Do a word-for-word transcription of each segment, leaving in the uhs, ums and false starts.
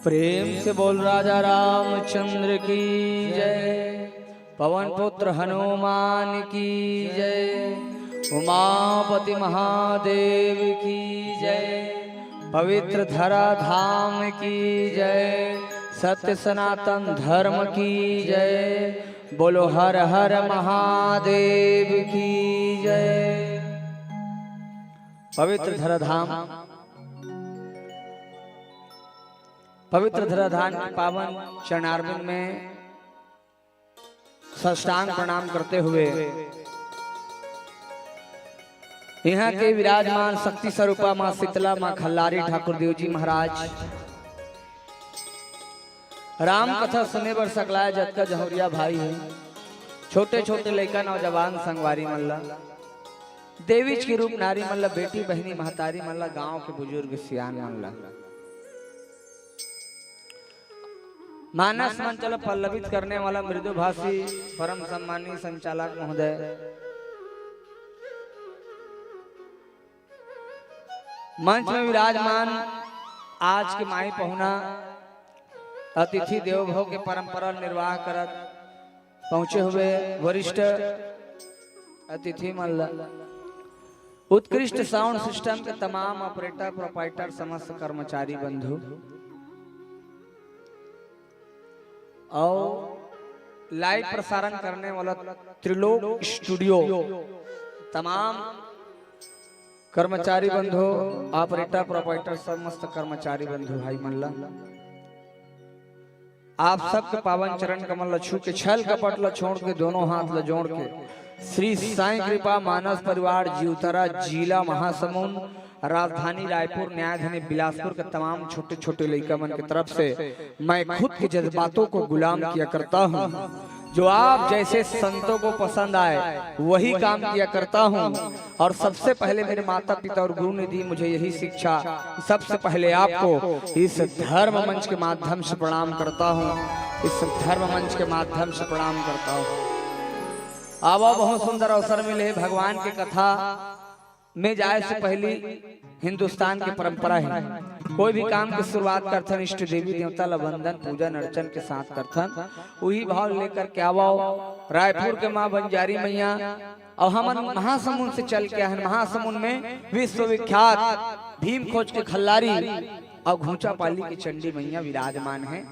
प्रेम से बोल राजा रामचंद्र की जय, पवन पुत्र हनुमान की जय, उमापति महादेव की जय, पवित्र धरा धाम की जय, सत्य सनातन धर्म की जय। बोलो हर हर महादेव की जय। पवित्र धरा धाम, पवित्र धरा धाम के पावन चरणारविंद में साष्टांग प्रणाम करते हुए यहाँ के विराजमान शक्ति स्वरूपा माँ शीतला, माँ खल्लारी ठाकुर देव जी महाराज, राम कथा सुने बर सकलाय जतका जहुरिया भाई हे, छोटे छोटे लइका नौजवान संगवारी मन ला, देवीच के रूप नारी मन ला, बेटी बहिनी महतारी मन ला, गांव के बुजुर्ग सियान मन ला, मानस मंच ला पल्लवित करने वाला मृदुभाषी परम सम्मानी संचालक महोदय, मंच में विराजमान आज के माई पहुना, अतिथि देवो भव के परंपरा निर्वाह करत पहुंचे हुए वरिष्ठ अतिथि मन ला, उत्कृष्ट साउंड सिस्टम के तमाम ऑपरेटर, प्रोपाइटर, समस्त कर्मचारी बंधु, और लाइव प्रसारण करने वाला त्रिलोक स्टूडियो, तमाम कर्मचारी बंधु, ऑपरेटर, प्रोपाइटर, समस्त कर्मचारी बंधु भाई मन ला, आप सबके पावन चरण कमल ला छू के, छल कपट ला छोड़ के, दोनों हाथ ला जोड़ के, श्री साईं कृपा मानस परिवार जीवतरा, जिला महासमुंद, राजधानी रायपुर, न्यायधनी बिलासपुर के तमाम छोटे छोटे लइका मन के तरफ से मैं खुद के जज्बातों को गुलाम किया करता हूँ। जो आप जैसे संतों को पसंद आए, वही काम किया करता हूँ। और सबसे पहले मेरे माता पिता और गुरु ने दी मुझे यही शिक्षा। सबसे पहले आपको इस धर्म मंच के माध्यम से प्रणाम करता हूँ, इस धर्म मंच के माध्यम से प्रणाम करता हूँ। आवा, बहुत सुंदर अवसर मिले हे भगवान के कथा में जाए से पहली हिंदुस्तान के परंपरा हे, कोई भी काम के शुरुआत करथन, इष्ट देवी देवता ला वंदन, पूजन अर्चन के साथ करथन। उही भाव लेकर के आवव रायपुर के माँ बंजारी मैया, और हमन महासमुंद से चल के आए हन, महासमुंद में विश्वविख्यात भीम खोज के खल्लारी और घूंचा पाली की चंडी मैया विराजमान हे।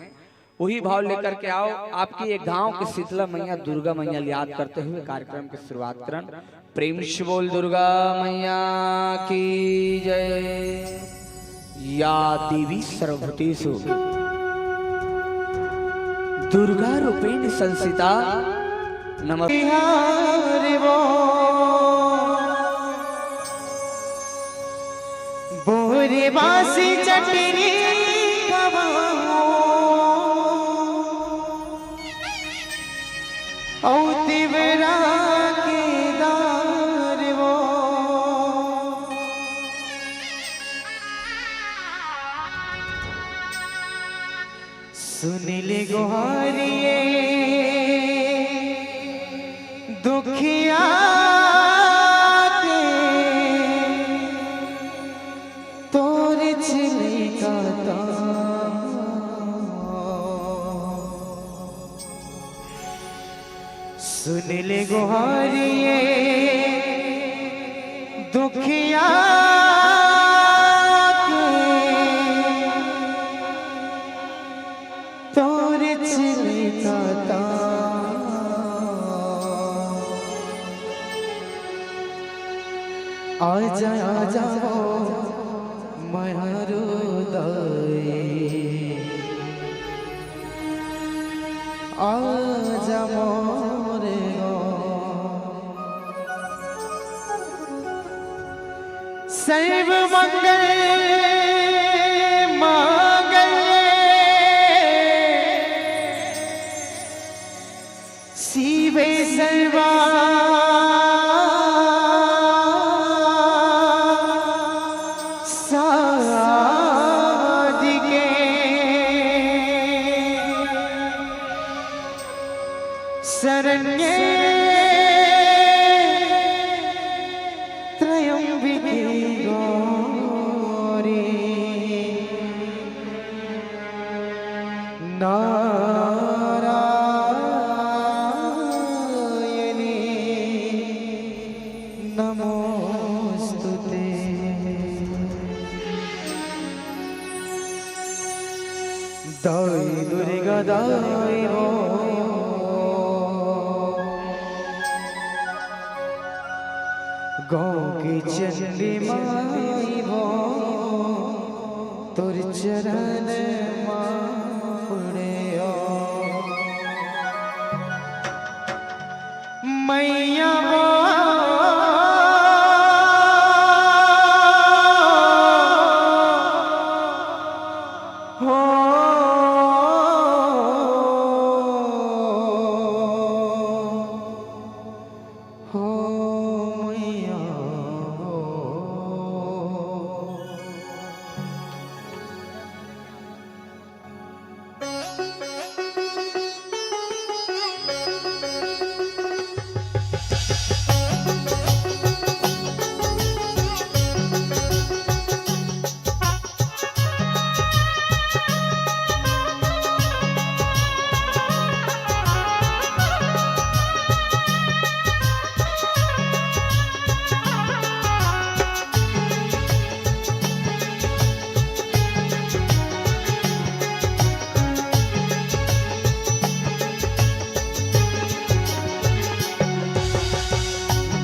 उही भाव लेकर के आवव, आपकी एक गांव के शीतला मैया, दुर्गा मैया ला याद करते हुए कार्यक्रम की शुरुआत करन। प्रेम से बोल दुर्गा मैया की जय। या देवी सर्वभूतेषु दुर्गा रूपेण संस्थिता नमः। बिहारी वो बोरे बासी चटनी खवाओ, औ तिवरा के दार वो। सुन ले गोहारिए दुखिया के, तोर छिलका ता। सुन ले गोहारिए दुखिया के, तोर छिलका ता। आजा, आजा वो मायारू दाई, आजा मोरे गाँव। सर्व मंगल मांगल्ये शिवे सर्वा साधिके शरण्ये त्र्यंबके गौरी। दाई दुर्गा दाई वो, गाँव की चंडी माई वो, तोर चरण मा पड़े ओ। मैया वो, हो, हो मैया वो।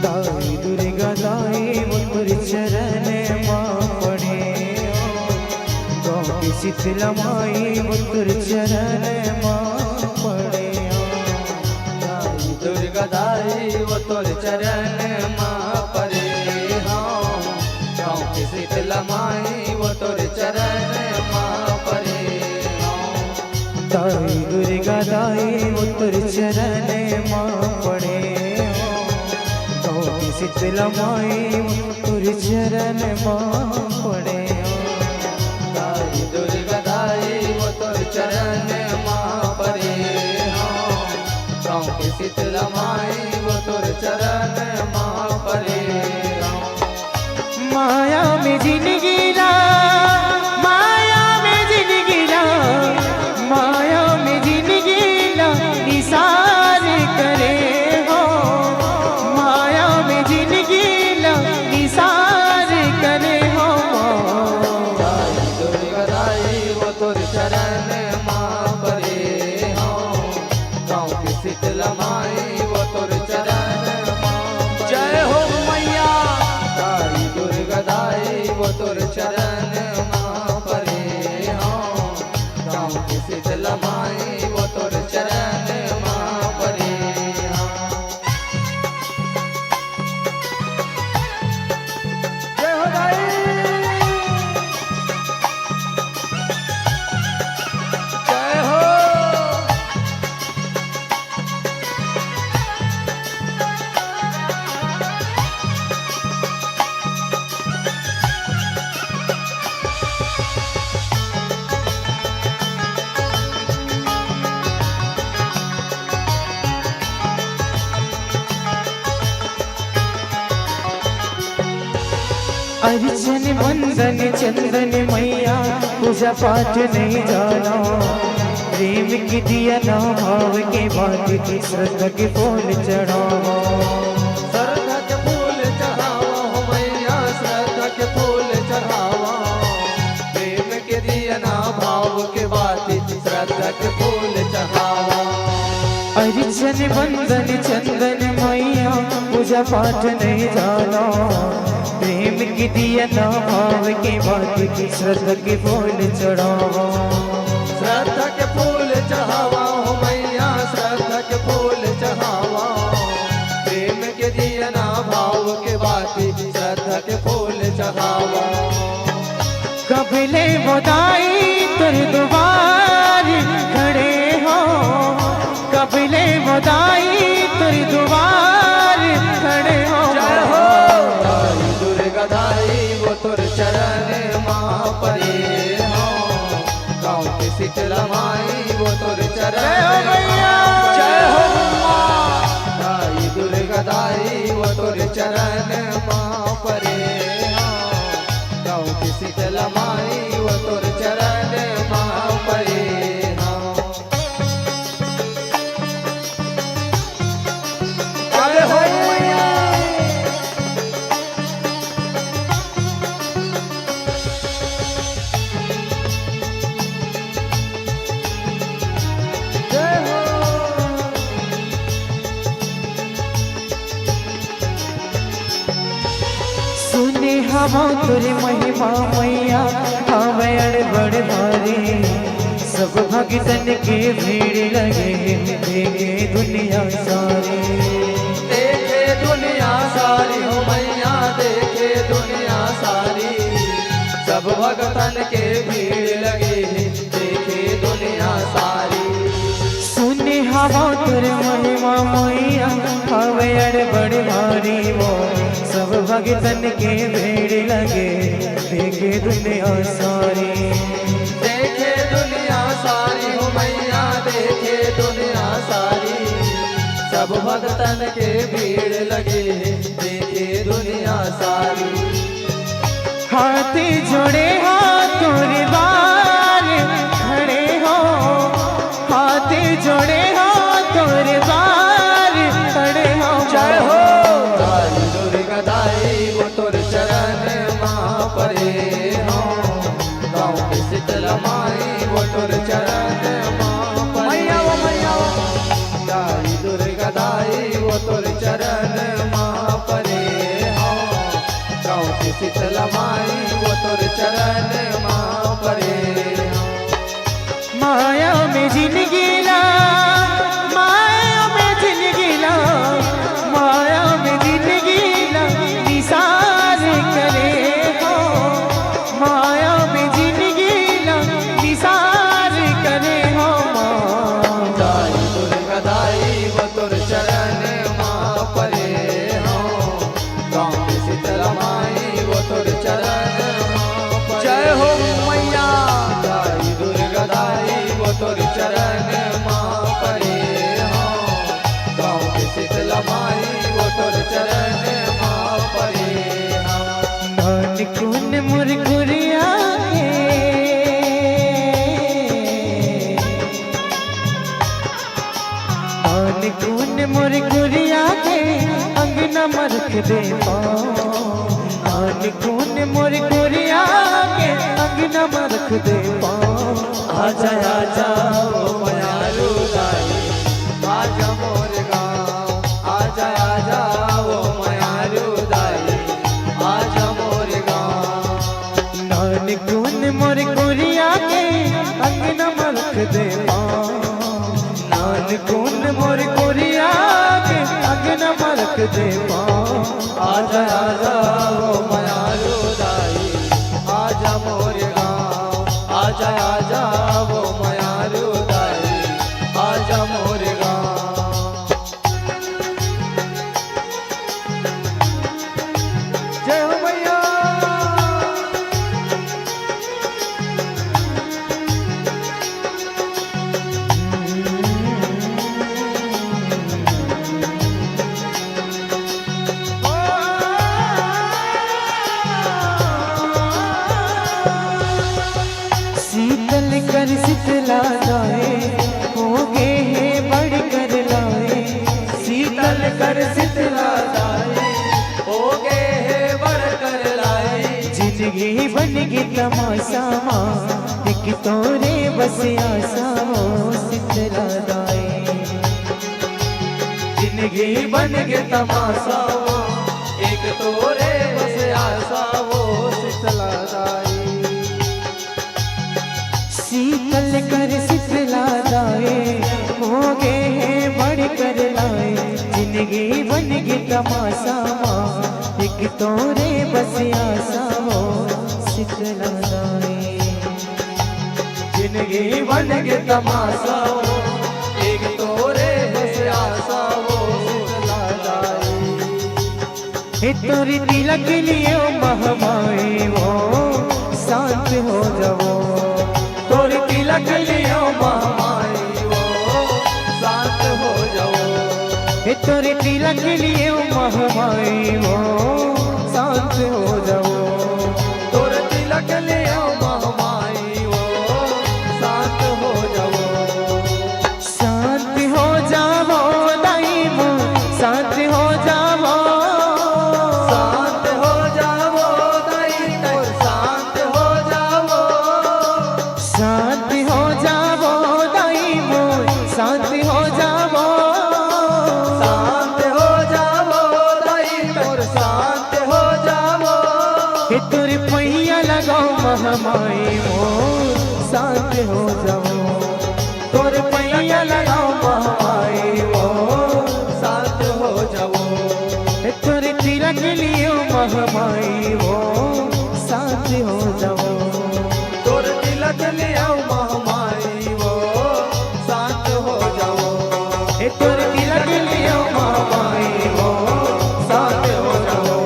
दाई दुर्गा दाई वो तोर चरण मा पड़े ओ। गाँव की शीतला माई वो तोर चरण मा पड़े ओ। दाई दुर्गा दाई वो तोर चरण मा पड़े हँव। गाँव की शीतला माई वो तोर चरण मा पड़े हँव। दाई दुर्गा दाई वो तोर चरण मा पड़े हँव। गाँव की शीतला माई वो तोर चरण मा पड़े हँव। दाई दुर्गा दाई वो तोर चरण मा पड़े हँव। गाँव की शीतला माई वो तोर चरण मा पड़े हँव। माया में जिनगी ला, माया में जिनगी ला, माया में जिनगी ला निसार करे हँव। माया में जिनगी ला निसार करे हँव। दाई दुर्गा दाई वो तोर चरण मा पड़े हँव। गाँव की शीतला माई वो तोर चरण मा पड़े। जय हो मैया। दाई दुर्गा दाई वो तोर चरण मा पड़े हँव। गाँव की शीतला माई वो तोर चरण मा पड़े हँव। जय हो दाई। जय हो। अर्चन बंदन चंदन मैया, पूजा पाठ नहीं जाना। प्रेम के दिया ना भाव के बाती, श्रद्धा के फूल चढ़ावा। श्रद्धा के फूल चढ़ावा हो मैया, श्रद्धा के फूल चढ़ावा। प्रेम के दिया ना भाव के बाती, श्रद्धा के फूल चढ़ावा। अर्चन बंदन चंदन मैया, पूजा पाठ नहीं जाना। प्रेम के दिया ना भाव के बाती, श्रद्धा के फूल चढ़ावा। श्रद्धा के फूल चढ़ावा हो मैया, श्रद्धा के फूल चढ़ावा। प्रेम के दिया ना भाव के बाती, श्रद्धा के फूल चढ़ावा। कब ले वो दाई तोर दुवार खड़े हँव, कब ले वो दाई तोर दुवार खड़े हँव। जय हो। दाई दुर्गा दाई वो तोर चरण मा पड़े हँव। गाँव के शीतला माई वो तोर चरण। जय हो मैया। जय हो माँ। दाई दुर्गा दाई वो तोर चरण मा पड़े हँव। गाँव के शीतला माई वो तोर चरण मा पड़े हँव। अरे हो मैया। हाँ, तोरी महिमा मैया हवे अड़बड़ भारी, सब भक्तन के भीड़ लगे देखे दुनिया सारी। देखे दुनिया सारी हो मैया, देखे दुनिया सारी, सब भक्तन के भीड़ लगे देखे दुनिया सारी। सुने हवा तोर महिमा मैया, हवे अड़बड़ भारी वो, सब भक्तन के भीड़ लगे देखे दुनिया सारी। देखे दुनिया सारी हो मैया, देखे दुनिया सारी, सब भक्तन के भीड़ लगे देखे दुनिया सारी। हाथ जोड़े हाथ तोरे बार खड़े हो, हाथ जोड़े हाथ तोरे बार खड़े हो। जय हो। दाई दुर्गा दाई वो तोर चरण मा परे हो, गाँव के शीतला माई वो तोर चरण मा परे। मैया वो, मैया वो। दाई दुर्गा दाई वो तोर चरण मा परे हो, गाँव के शीतला माई वो तोर चरण मा परे हो। माया में जिंदगी ला, माया में जिंदगी ला, माया में जिंदगी ला निसार करे हो, माया में जिंदगी ला निसार करे हो माँ। दाई दुर्गा दाई वो तोर चरण मा परे हो, गाँव के शीतला माई वो तोर चरण मा परे। जय हो मैया। दाई दुर्गा दाई वो तोर चरण मा परे हो, गाँव के शीतला माई वो तोर चरण मा परे हो। नानकुन मुरकुरिया के, नानकुन मुरकुरिया के अंगना म रख दे पाँव। नानकुन मुरकुरिया के अंगना म रख दे पाँव। आजा, आजा, ओ मयारू दाई, आजा मोर गाँव। आजा, आजा, ओ मयारू दाई, आजा मोर गाँव। नानकुन मुरकुरिया के अंगना म रख दे पाँव। नानकुन मुरकुरिया के अंगना म रख दे पाँव। आजा, आजा, ओ मयारू दाई, आजा मोर गाँव। आजा, आजा, ओ मयारू दाई, आजा मोर गाँव। जय हो मैया। शीतल कर शीतला दाई, हो गे हे बड़ कर लाई। शीतल कर शीतला दाई, हो गे हे बड़ कर लाई। जिंदगी बन गे तमाशा माँ, एक तोरे बस आशा हो शीतला दाई। जिंदगी बन गे तमाशा माँ, एक तोरे बस आशा हो शीतला दाई। शीतल कर शीतला दाई, हो गे हे बड़ कर लाई। जिंदगी बन गे तमाशा माँ, एक तोरे बस आशा हो शीतला दाई। जिंदगी बन गे तमाशा हो, एक तोरे बस आशा हो शीतला दाई। हे तोरी तिलक लियो महमाई वो, शांत हो जावो। तोरी तिलक लियो महमाई वो, शांत हो जावो। हे तोरी तिलक लियो महमाई वो, शांत हो जावो। तोर तिलक लियो महमाई वो, शांत हो जावो। शांत हो जावो दाई मोर, शांत हो जावो। शांत हो जावो दाई मोर, शांत हो जावो। शांत हो जावो दाई मोर, शांत हो जावो। शांत हो जावो दाई मोर, शांत हो जावो। शांत हो जाओ। तोर पैया लगाओ महामाई वो, शांत हो जाओ। तोर तिलक लियो महामाई वो, शांत हो जाओ। तोर तिलक लियो महामाई वो, शांत हो जाओ। ए तोर तिलक लियो महामाई वो, शांत हो जाओ।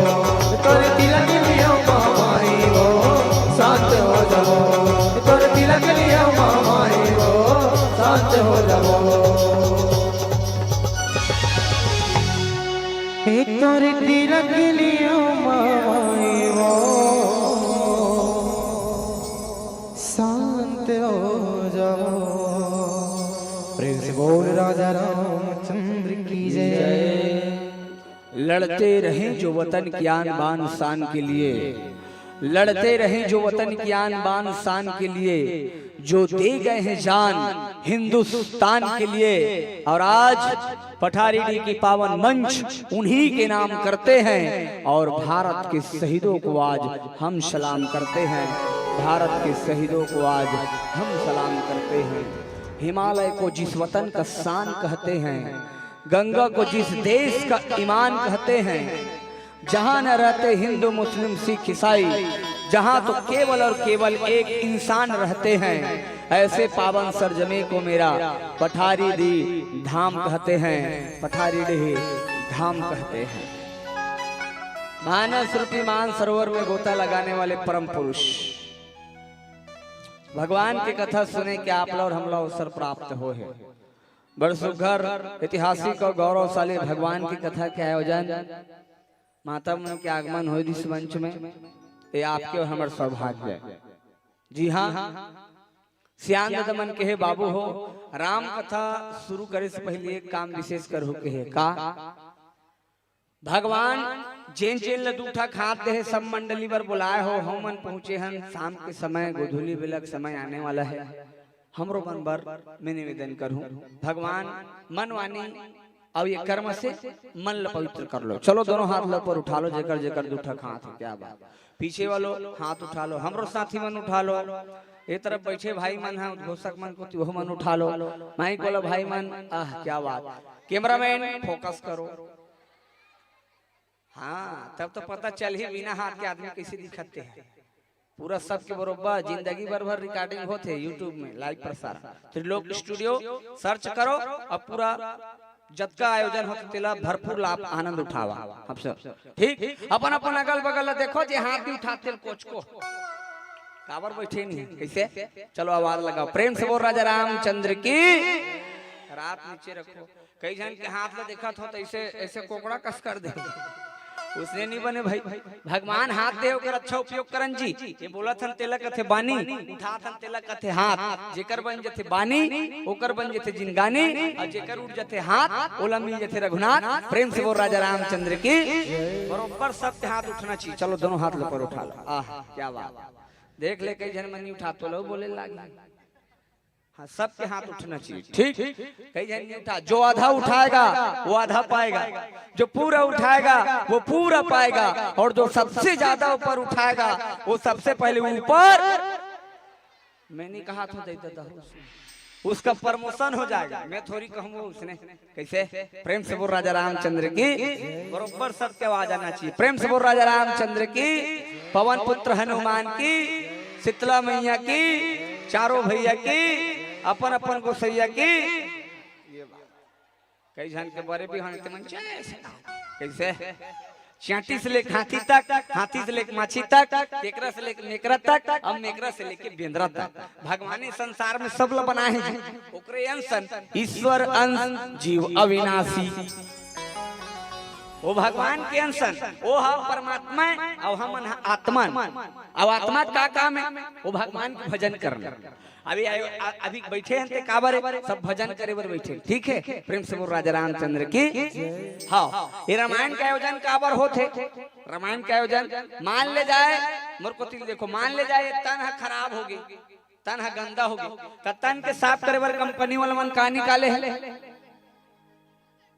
तोर तिलक लियो महामाई वो, शांत हो जाओ। तोर तिलक लियो महामाई वो, शांत हो जाओ। ए तोर तिलक लियो महामाई वो, शांत हो जाओ। प्रेम से बोल राजा रामचंद्र की जय। लड़ते रहें जो वतन की आन बान शान के लिए, लड़ते रहें जो वतन की आन बान शान के लिए, जो दे गए हैं जान हिंदुस्तान के लिए। और आज पठारी डी की पावन मंच उन्हीं के नाम करते हैं और भारत के शहीदों को आज हम सलाम करते हैं, भारत के शहीदों को आज हम सलाम करते हैं। हिमालय को जिस वतन का शान कहते हैं, गंगा को जिस देश का ईमान कहते हैं, जहां न रहते हिंदू, मुस्लिम, सिख, ईसाई, जहां तो केवल और केवल एक इंसान रहते हैं, ऐसे पावन सरजमी को मेरा पठारी डी धाम कहते हैं, पठारी डी धाम कहते हैं। मानस रूपी मान सरोवर में गोता लगाने वाले परम पुरुष भगवान की कथा सुने के आप ला और हमला अवसर प्राप्त हो है। बड़ सुघर, ऐतिहासिक और गौरवशाली भगवान की कथा के आयोजन, माता मन के आगमन होय दिस मंच में, ये आपके और हमर सौभाग्य है। जी हाँ, सियान ददा मन के हे बाबू हो, राम कथा शुरू करे से पहले एक काम विशेष करहु के हे का? भगवान जेन जेन ल दू ठक हाथ देहे, सब मंडली बर बुलाए हो, हमन पहुंचे हन। शाम के समय, गोधूली बेला के समय आने वाला है। हमरो मन बर मैं निवेदन करहूं, भगवान मन वाणी अउ ये कर्म से मन ल पवित्र कर लो। चलो, दोनों हाथ ल ऊपर उठा लो, जेकर जेकर दू ठक हाथ है। क्या बात। पीछे वालो हाथ उठा लो, हमरो साथी मन उठा लो। ए तरफ बैठे भाई मन हैं, उद्घोषक मन कोती, वहू मन उठा लो। माइक वाला भाई मन, आह, क्या बात। कैमरामैन, फोकस करो। हाँ, तब तो पता चलही बिना हाथ के आदमी कैसे दिखत हे। पूरा सबके बरोबर जिंदगी भर भर रिकॉर्डिंग होत हे YouTube में, लाइव प्रसारण। त्रिलोक स्टूडियो सर्च करो, अब पूरा जतका आयोजन होत हे, तेला भरपूर लाभ, आनंद उठावा। हम सब ठीक, अपन अपन अगल बगल ला देखो, जे हाथ नहीं उठाते, कोचको काबर बैठे नहीं, कैसे? चलो, आवाज लगाओ, प्रेम से बोल राजा रामचंद्र की। रात नीचे रखो। कई झन के हाथ ला देखत हो तो ऐसे, ऐसे कोकड़ा कस कर दे। उसने नहीं बने भाई। भगवान हाथ दे, ओकर अच्छा उपयोग करन जी। ये बोलत हन तेला कथे बानी, उठात हन तेला कथे हाथ। जेकर बन जथे बानी, ओकर बन जथे जिनगानी, और जेकर उठ जथे हाथ, ओला मिल जथे रघुनाथ। प्रेम से बोल राजा रामचंद्र की। बरोबर सबके हाथ उठना चाहिए। चलो, दोनों हाथ ऊपर उठा लो। आह, क्या बात। देख ले, कई झन मन नहीं उठात, तो लोग बोले लागे। हाँ, सबके हाथ उठना चाहिए। ठीक, कई झन नहीं उठा। जो आधा उठाएगा, वो आधा पाएगा। जो पूरा उठाएगा, वो पूरा पाएगा। और जो सबसे ज्यादा ऊपर उठाएगा, वो सबसे पहले ऊपर। मैं नहीं कहा था, दे देता हूँ, उसका प्रमोशन हो जाएगा। मैं थोड़ी कहूंगा उसने। कैसे? प्रेम से बोल राजा रामचंद्र की। बरोबर सबके आवाज आना चाहिए। प्रेम से बोल राजा रामचंद्र की, पवन पुत्र हनुमान की, शीतला मैया की, चारों भैया की, अपन अपन गोसैया की। ये बात। कई झन के बरे भी हन, ते मन जय श्री राम। कैसे? चांटी से लेके हाथी तक, हाथी से लेके माछी तक, केकरा से लेके मेकरा तक, अब मेकरा से लेके बेंदरा तक। भगवान इस संसार में सब ल बनाए हैं जी। ओकरे अंश अन, ईश्वर अंश, जीव अविनाशी। वो भगवान के अंश अन, वो ह परमात्मा, अउ हमन ह आत्मा। अब आत्मा का काम है? वो भगवान के भजन करना। अभी आयो-, अ-, अभी बैठे हैं ते काबर है? सब भजन करे बर बैठे हैं, ठीक है? प्रेम से बोल राजा रामचंद्र की। हाँ, ये रामायण का आयोजन काबर होथे? रामायण का आयोजन मान ले जाए, मोर कोती देखो, मान ले जाए, तन ह खराब हो गई, तन ह गंदा हो गई, त तन के साफ करे बर कंपनी वाला मन का निकाले है?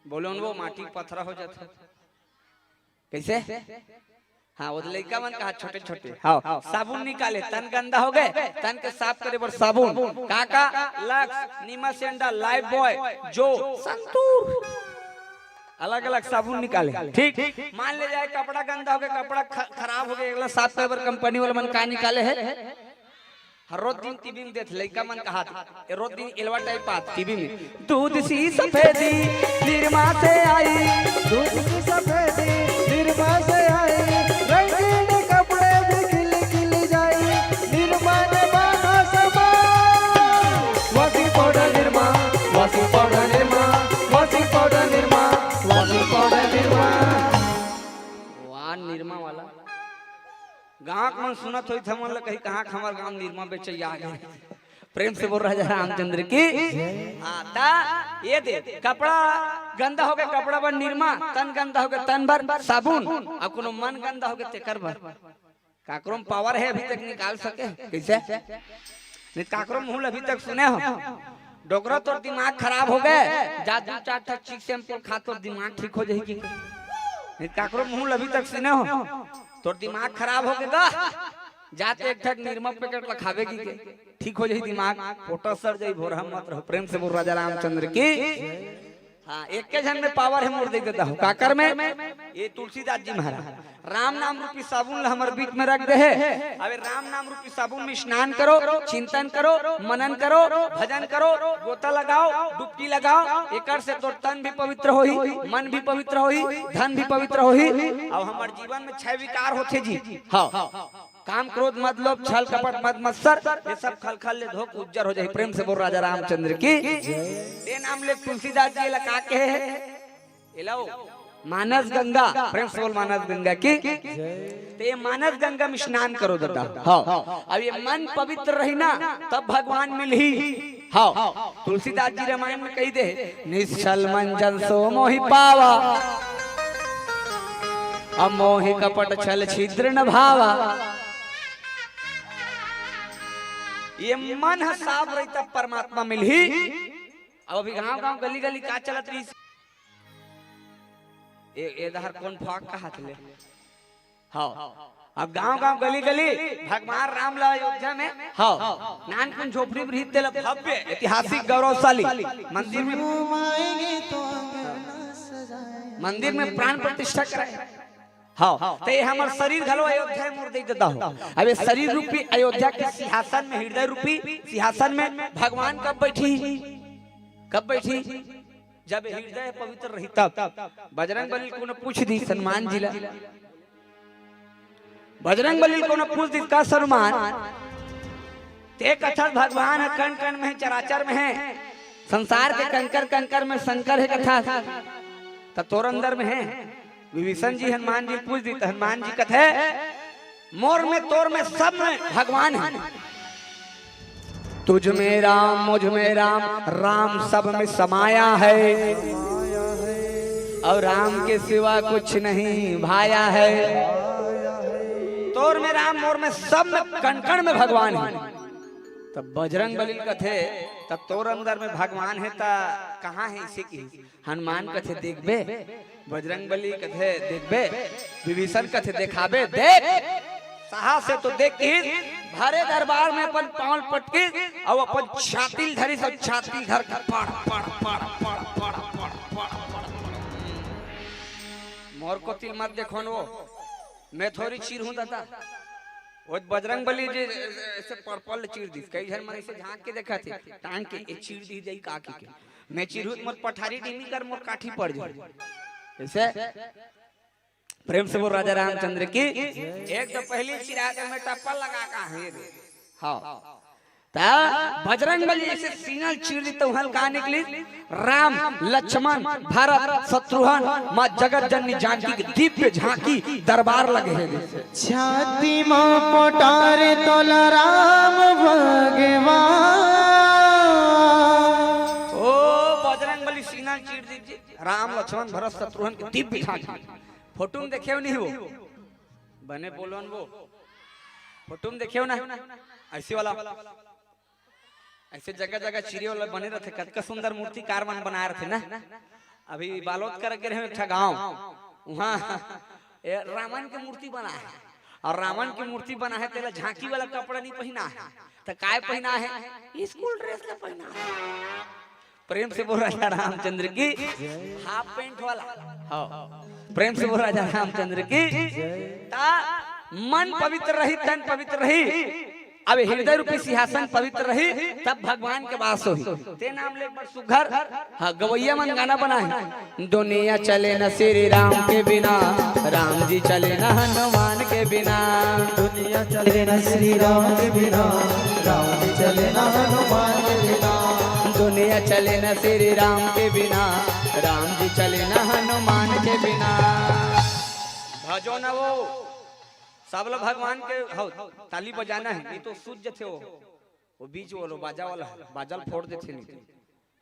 बोलो न, वो माटी पथरा हो जाता। कैसे? हाँ, वो लइका मन कहा छोटे छोटे। हाँ, साबुन निकाले, तन गंदा हो गए, तन के साफ करे बर साबुन। का का? लक्स, निमा सेंडा, लाइफ बॉय, जो, संतूर, अलग अलग साबुन निकाले। ठीक, मान ले जाए कपड़ा गंदा हो गए, कपड़ा ख-, खराब हो गए, अगला साफ करे बर कंपनी वाला मन का निकाले है? हर रोज दिन टीवी में देख, लइका मन कहा, ए रोज दिन एलवा टाइप आत टीवी में, दूध सी सफेदी निरमा से आई, दूध सी सफेदी निरमा से आई, रंगीन कपड़े भी खिल खिल जाई, निरमा ने बांधा सामान। Washing powder Nirma, washing powder Nirma, washing powder Nirma, washing powder Nirma. वाह, निरमा वाला। गाँव के मन सुनत होई, हमन ल कही, "कहाँ के हमर गाँव निरमा बेचैया आ गए।" प्रेम से बोल राजा रामचंद्र की। हाँ, ता ये दे, कपड़ा गंदा हो गया, कपड़ा बर निरमा, तन गंदा हो गया, तन बर साबुन, अब कोनो मन गंदा हो गया, तेकर बर। काकरो में पावर है, अभी तक निकाल सके? कैसे? नहीं, काकरो मुंह अभी तक सुने हो? डोकरा, तोर दिमाग खराब हो गए, जा दू चार ठा चीक शैम्पू खा, तोर दिमाग ठीक हो जाएगी। नहीं, काकरो मुंह अभी तक सुने हो? तोर दिमाग खराब हो गए गा, जाते एक ठक निरमा पैकेट ला खावे की के, ठीक हो जाई दिमाग। फोटो सर जाई, भोरहा मत रहो। प्रेम से बोल राजा रामचंद्र की। हाँ, एक के झन में पावर है, मोर दे देता हूँ। काकर में? ये तुलसीदास जी महाराज। राम नाम रूपी साबुन ला हमर बीच में रख दे है। अबे राम नाम रूपी साबुन में स्नान करो, चिंतन करो, मनन करो, भजन करो, गोता लगाओ, डुबकी लगाओ। एकर से तोर तन भी पवित्र होही, मन भी पवित्र होही, धन भी पवित्र होही। अब हमर जीवन में छह विकार होथे जी। हाँ, काम, क्रोध, मद, लोभ, छल, कपट, मद, मत्सर, ये सब खल खल ले धोक उज्जर हो जाही। प्रेम से बोल राजा रामचंद्र की। ये नाम ले तुलसीदास जी ला का कहे है? एला ओ मानस गंगा, प्रेम से बोल मानस गंगा की। तो ये मानस गंगा में स्नान करो दादा। हाँ, अब ये मन पवित्र रही ना, तब भगवान मिलही। हाँ, तुलसीदास जी रामायण में कही दे, "निश्छल मन जन सो मोहि पावा, अब मोहि कपट छल छिद्र न भावा।" ये मन ह साफ रही, तब परमात्मा मिलही। अब अभी गांव गांव गली गली का चलत रही? ए, ए डहर कौन फाक का हाथ ले? हाँ। अब गांव गांव गली गली भगवान राम ला अयोध्या में, हाँ, नानकुन झोपड़ी में रहित तेला भव्य ऐतिहासिक गौरवशाली मंदिर में, मंदिर में प्राण प्रतिष्ठा करे। हाँ, तो ये हमर शरीर घलो अयोध्या में मोर दे देता हो। अब ये शरीर रूपी अयोध्या के सिंहासन में, हृदय रूपी सिंहासन में भगवान कब बैठी? कब बैठी? जब हृदय पवित्र रही तब। बजरंग बली कोनो पूछ दिस हनुमान जी ला, बजरंग बली कोनो पूछ दिस का हनुमान, ते कथस भगवान ह कण कण में है, चराचर में है, संसार के कंकर कंकर में शंकर है कथस, त तोर अंदर में है। विभीषण जी हनुमान जी पूछ दिस, त हनुमान जी कथे, मोर में, तोर में, सब में भगवान है। तुझ में राम, मुझ में राम, राम सब में समाया है, और राम के सिवा कुछ नहीं भाया है। तोर में राम, मोर में, सब में, कण कण में भगवान है। तब बजरंग बली कथे, तब तोर अंदर में भगवान है, त कहाँ है इसे की? हनुमान कथे, "देखबे।" बजरंग बली कथे, "देखबे।" विभीषण कथे, "देखाबे, देख।" साहस से तो देख के भरे दरबार में अपन पांव पटकी, अउ अपन छाती ल धरी, सब छाती धर के पड़, पड़, पड़। मोर कोति ल मत देखो न वो, मैं थोड़ी चीरहूं दादा। वो बजरंग बली जी ऐसे पड़ पड़ चीर दिस। कई झन मन ऐसे झांक के देखथे, टांग के, "ए चीर दी जाई का?" के। मैं चिरहुत मोर पठारी डीमी कर मोर काठी पड़ जाए। कैसे? प्रेम से बोल राजा रामचंद्र की। एक तो पहली चिरा के मैं टप्पल लगा का है रे। हाँ। ता बजरंग बली ऐसे सीना चीर दी तो हल्का निकली। राम, लक्ष्मण, भरत, शत्रुघ्न, माँ जगत जननी जानकी की दिव्य झांकी दरबार लगे है जैसे। छाती मा पटारे तोला राम भगवान। ओ बजरंग बली सीना चीर दीजिए। राम, लक्ष्मण, भरत, शत्रुघ्न के दिव्य झांकी। फोटो में देखे नहीं वो? बने बोलो न वो। फोटो में देखे हो ना? ऐसे वाला। ऐसे जगह जगह चिरे वाला बने रहते, कतका सुंदर मूर्तिकार मन बनाए रहते ना। अभी बालोद कर गे रहे एक ठा गाँव, वहाँ ए, रावण के मूर्ति बना है, और रावण के मूर्ति बना है, तेला झांकी वाला कपड़ा नहीं पहना है, तो काय पहना है? स्कूल ड्रेस ला पहना है। प्रेम से बोल राजा रामचंद्र की। हाफ पैंट वाला। हाँ, प्रेम से बोल राजा रामचंद्र की। ता मन पवित्र रही, तन पवित्र रही। अब हृदय रूपी सिंहासन पवित्र रही, तब भगवान के वास होही। ते नाम ले एक बार सुघर। हाँ, गवैया मन गाना बनाए। दुनिया चले न श्री राम के बिना, राम जी चले न हनुमान के बिना। दुनिया चले न श्री राम के बिना, राम जी चले न हनुमान के बिना। दुनिया चले न श्री राम के बिना, राम जी चले न हनुमान के बिना। भजो न वो, सब ला भगवान के हो, ताली बजाना है, नहीं तो सूझ जथे वो। वो बीच वालो बाजा वाला, बाजा ल फोड़ देथे नहीं तो।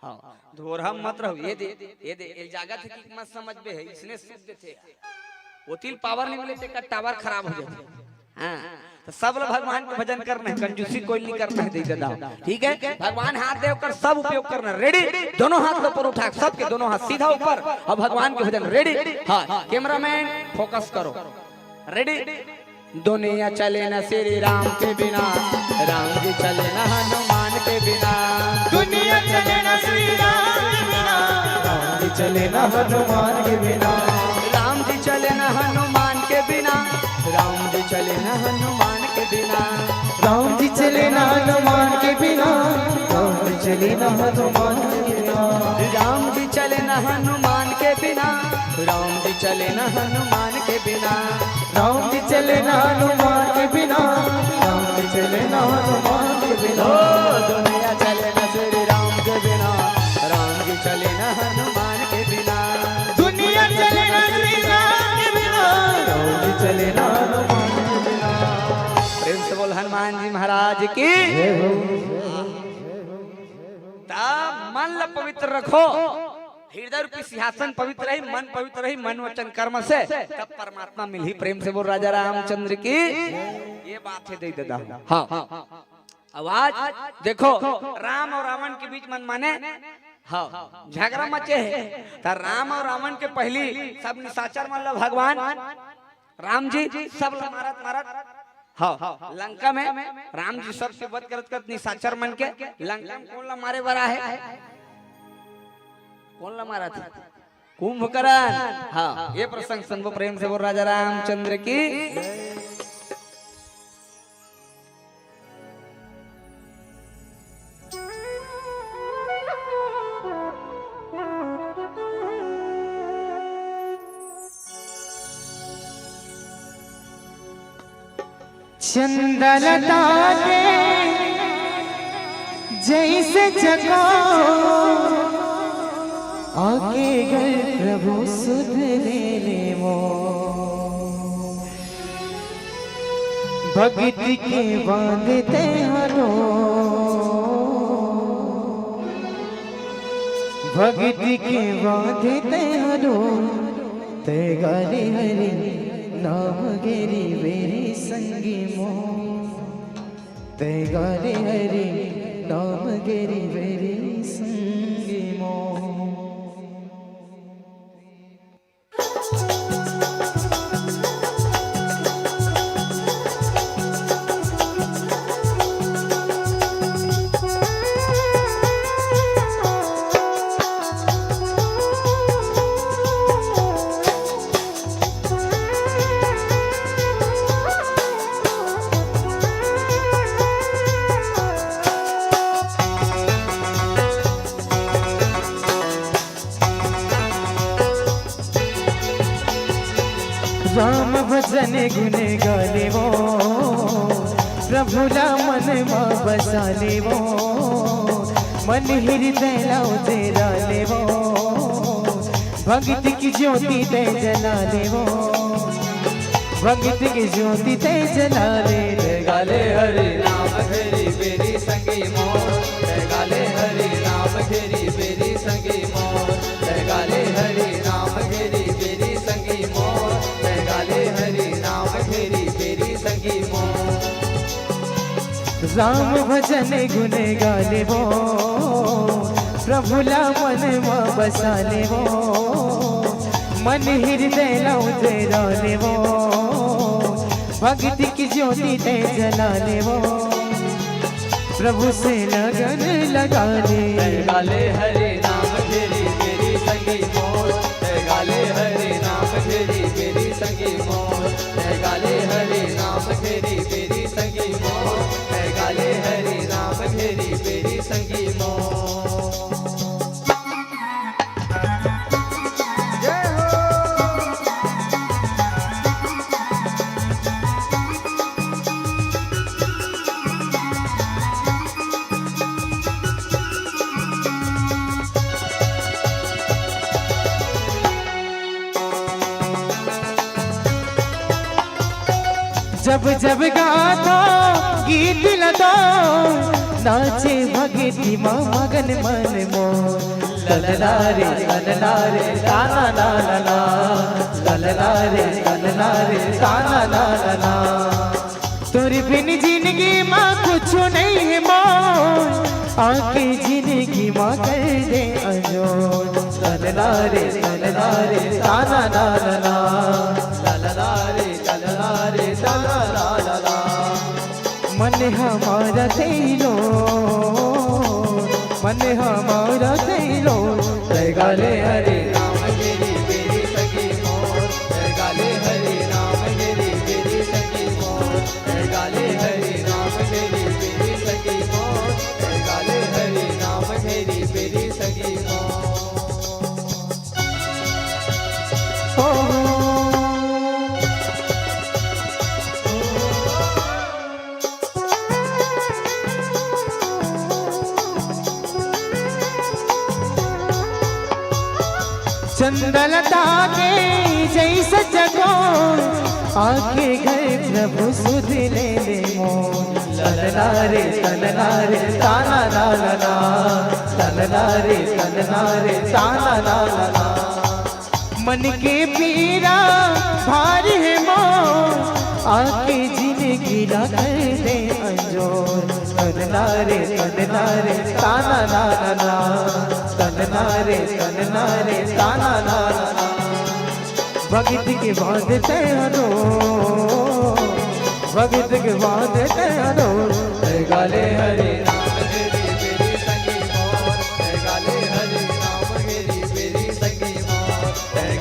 हाँ, धोरहा मत रहो, ये दे, ये दे, ये जागा थे कि मत समझ बे है, इसने सूझ देथे। वो तिल पावर नहीं मिले, तेकर टावर खराब हो जाथे। हाँ, तो सब ला भगवान के भजन करना है, कंजूसी कोई नहीं करना है, दे दादा। ठीक है, भगवान हाथ दे ओकर सब उपयोग करना। रेडी? दोनों हाथ ऊपर उठा, सबके दोनों हाथ सीधा ऊपर, और भगवान के भजन। रेडी? हाँ, कैमरामैन फोकस करो। रेडी? दुनिया चले न श्री राम के बिना, राम जी चले न हनुमान के बिना। दुनिया चले न श्री राम के बिना, राम जी चले न हनुमान के बिना। राम जी चले न हनुमान के बिना, राम जी चले न हनुमान के बिना। राम जी चले न हनुमान के बिना, राम जी चले न हनुमान के बिना। राम जी चले न हनुमान के बिना, राम जी चले न हनुमान के बिना। राम जी चले न हनुमान के बिना, राम जी चले न हनुमान के बिना। ओ, दुनिया चले न श्री राम के बिना, राम जी चले न हनुमान के बिना। दुनिया चले न श्री राम के बिना, राम जी चले न हनुमान के बिना। प्रेम से बोल हनुमान जी महाराज की। जय हो। ता मन ला पवित्र रखो, हृदय रूपी सिंहासन पवित्र रही, मन पवित्र रही, मन वचन कर्म से, तब परमात्मा मिलही। प्रेम से बोल राजा रामचंद्र की। ये बात है दे दादा। हाँ, आवाज देखो, राम और रावण के बीच मन माने, हाँ, झगड़ा मचे है। तो राम और रावण के पहली सब निशाचर मन ला भगवान राम जी सब ला मारत मारत, हाँ, लंका में राम जी सबसे वध करत करत निशाचर मन के लंका में कौन ला मारे बर आहे? कौन ला मारत हे? कुंभकर्ण। हाँ, ये प्रसंग सुनबो, प्रेम से बोल राजा रामचंद्र की। चंदा लता के जैसे जगाओ, आके घर प्रभु सुध ले लेवो। भगत के बांध ते हरो, भगत के बांध ते हरो, ते गाले हरि नाम गेरी बेरी संगी मो, ते गाले हरि नाम गेरी बेरी संगी मो। राम भजन गुण गालेवो, प्रभु ला मन मा बसा लेवो, मन हृदय ला उजला लेवो, भगत की ज्योति ते जला लेवो। भगत की ज्योति ते जला ले। ते गाले हरि नाम घेरी बेरी संगी मोर, ते गाले हरि नाम घेरी बेरी संगी मोर, ते गाले हरि नाम घेरी बेरी संगी मोर, ते गाले हरि नाम घेरी बेरी संगी मोर। राम भजन गुण गालेवो, प्रभु ला मन मा बसा लेवो, मन हृदय ला उजरा लेवो, भक्ति की ज्योति ते जला लेवो, प्रभु से लगन लगा ले। गाले हरे नाम घेरी घेरी संगी मोर, गाले हरे नाम घेरी घेरी संगी मोर, गाले हरे नाम घेरी घेरी संगी मोर, गाले हरे नाम घेरी घेरी संगी मोर। जब जब गाथों गीत ला तो, नाचे भगती मा मगन मन मोर। ललना रे, ललना रे, ताना ना ना ना। ललना रे, ललना रे, ताना ना ना ना। तोर बिन जिंदगी मा कुछु नहीं हे मोर, आके जिंदगी मा कर दे अंजोर। ललना रे, ललना रे, ताना ना ना ना। ललना रे, ललना रे, ताना ना ना ना। मन हमारा तैलो, मन हमारा तैलो। तै गाले हरे नाम घेरी घेरी सखी मोर, तै गाले हरे नाम घेरी घेरी सखी मोर, तै गाले हरे नाम घेरी घेरी सखी मोर, तै गाले हरे नाम घेरी घेरी सखी मोर। ओ। चंदलता के जैसे जगो, आके घर प्रभु सुध ले ले मोर। ललना रे, ललना रे, ताना ना ना ना। ललना रे, ललना रे, ताना ना ना ना। मन के पीरा भारी हे मोर, आके जिंदगी ला कर दे अंजोर। ललना रे, ललना रे, ताना ना ना ना। ललना रे, ललना रे, ताना ना ना ना। भगत के बांध ते हरो, भगत के बांध ते हरो। गाले हरे नाम घेरी घेरी संगी मोर, गाले हरे नाम घेरी घेरी संगी मोर,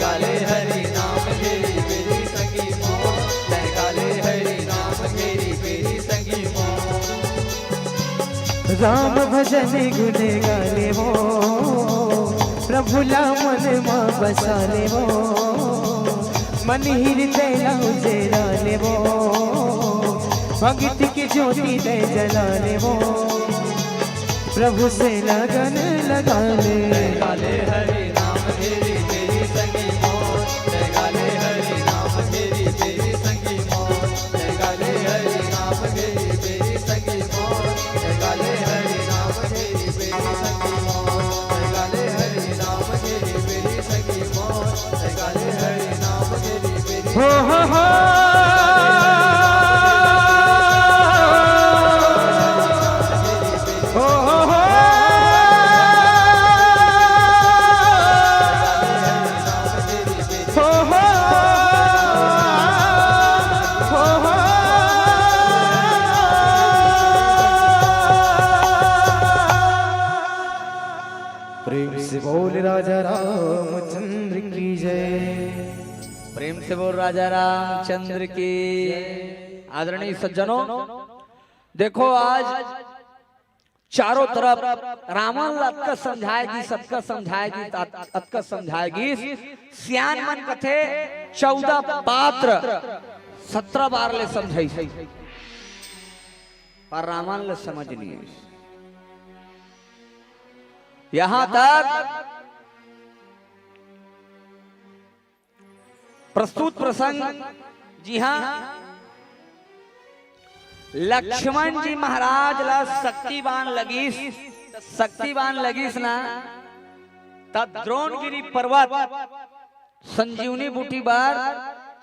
गाले हरे नाम घेरी घेरी संगी मोर, गाले हरे नाम घेरी घेरी संगी मोर। राम भजन गुण गा लेवो, प्रभु ला मन मा बसा लेवो, मन हृदय ला उजरा लेवो, भक्ति के ज्योति दे जला लेवो, प्रभु से लगन लगा ले। गाले हरि नाम घेरी घेरी संगी मोर, गाले हरि नाम घेरी घेरी संगी मोर। हो, हो, हो। हो, हो, हो। हो, हो, हो, हो। प्रेम से बोल राजा रामचंद्र की जय। प्रेम से बोल राजा रामचंद्र की। आदरणीय सज्जनों, देखो, आज चारों तरफ रावण ला अतका समझाय गिस, अतका समझाय गिस, अत-, अतका समझाय गिस। सियान मन कथे, चौदह पात्र सत्रह बार ले समझाइस, पर रावण ला समझ नहीं आइस। यहाँ तक प्रस्तुत प्रसंग, जी हाँ, लक्ष्मण जी महाराज ला शक्ति बाण लगिस, शक्ति बाण लगिस ना, तब द्रोणगिरी पर्वत संजीवनी बूटी बर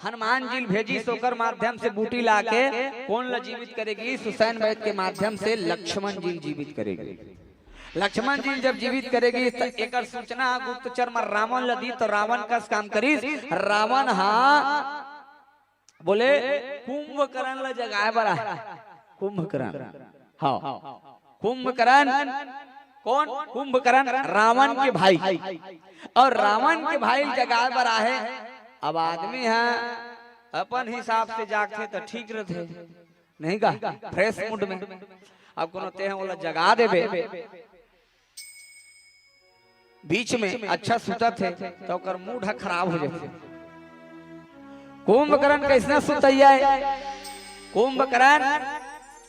हनुमान जी ल भेजिस, ओकर माध्यम से बूटी लाके कोन ला जीवित करे गिस? हुसैन बैत के माध्यम से लक्ष्मण जी ल जीवित करे गिस। लक्ष्मण जी जब जीवित करे गिस, त एकर सूचना गुप्तचर म रावण ल दी, त रावण कस काम करिस। रावण हा बोले, कुंभकर्ण ल जगाए बर आहे। कुंभकर्ण, हाँ, कुंभकर्ण। कौन? कुंभकर्ण, रावण के भाई। अउ रावण के भाई ल जगाए बर आहे। अब आदमी ह अपन हिसाब से जागथे त ठीक रथे, नहीं का? फ्रेश मूड में। अब कोनो तेह ओला जगा देबे, बीच में अच्छा सुतत हे, त ओकर मूड ह खराब हो जाथे। कुंभकर्ण कइसना सुतइया हे? कुंभकर्ण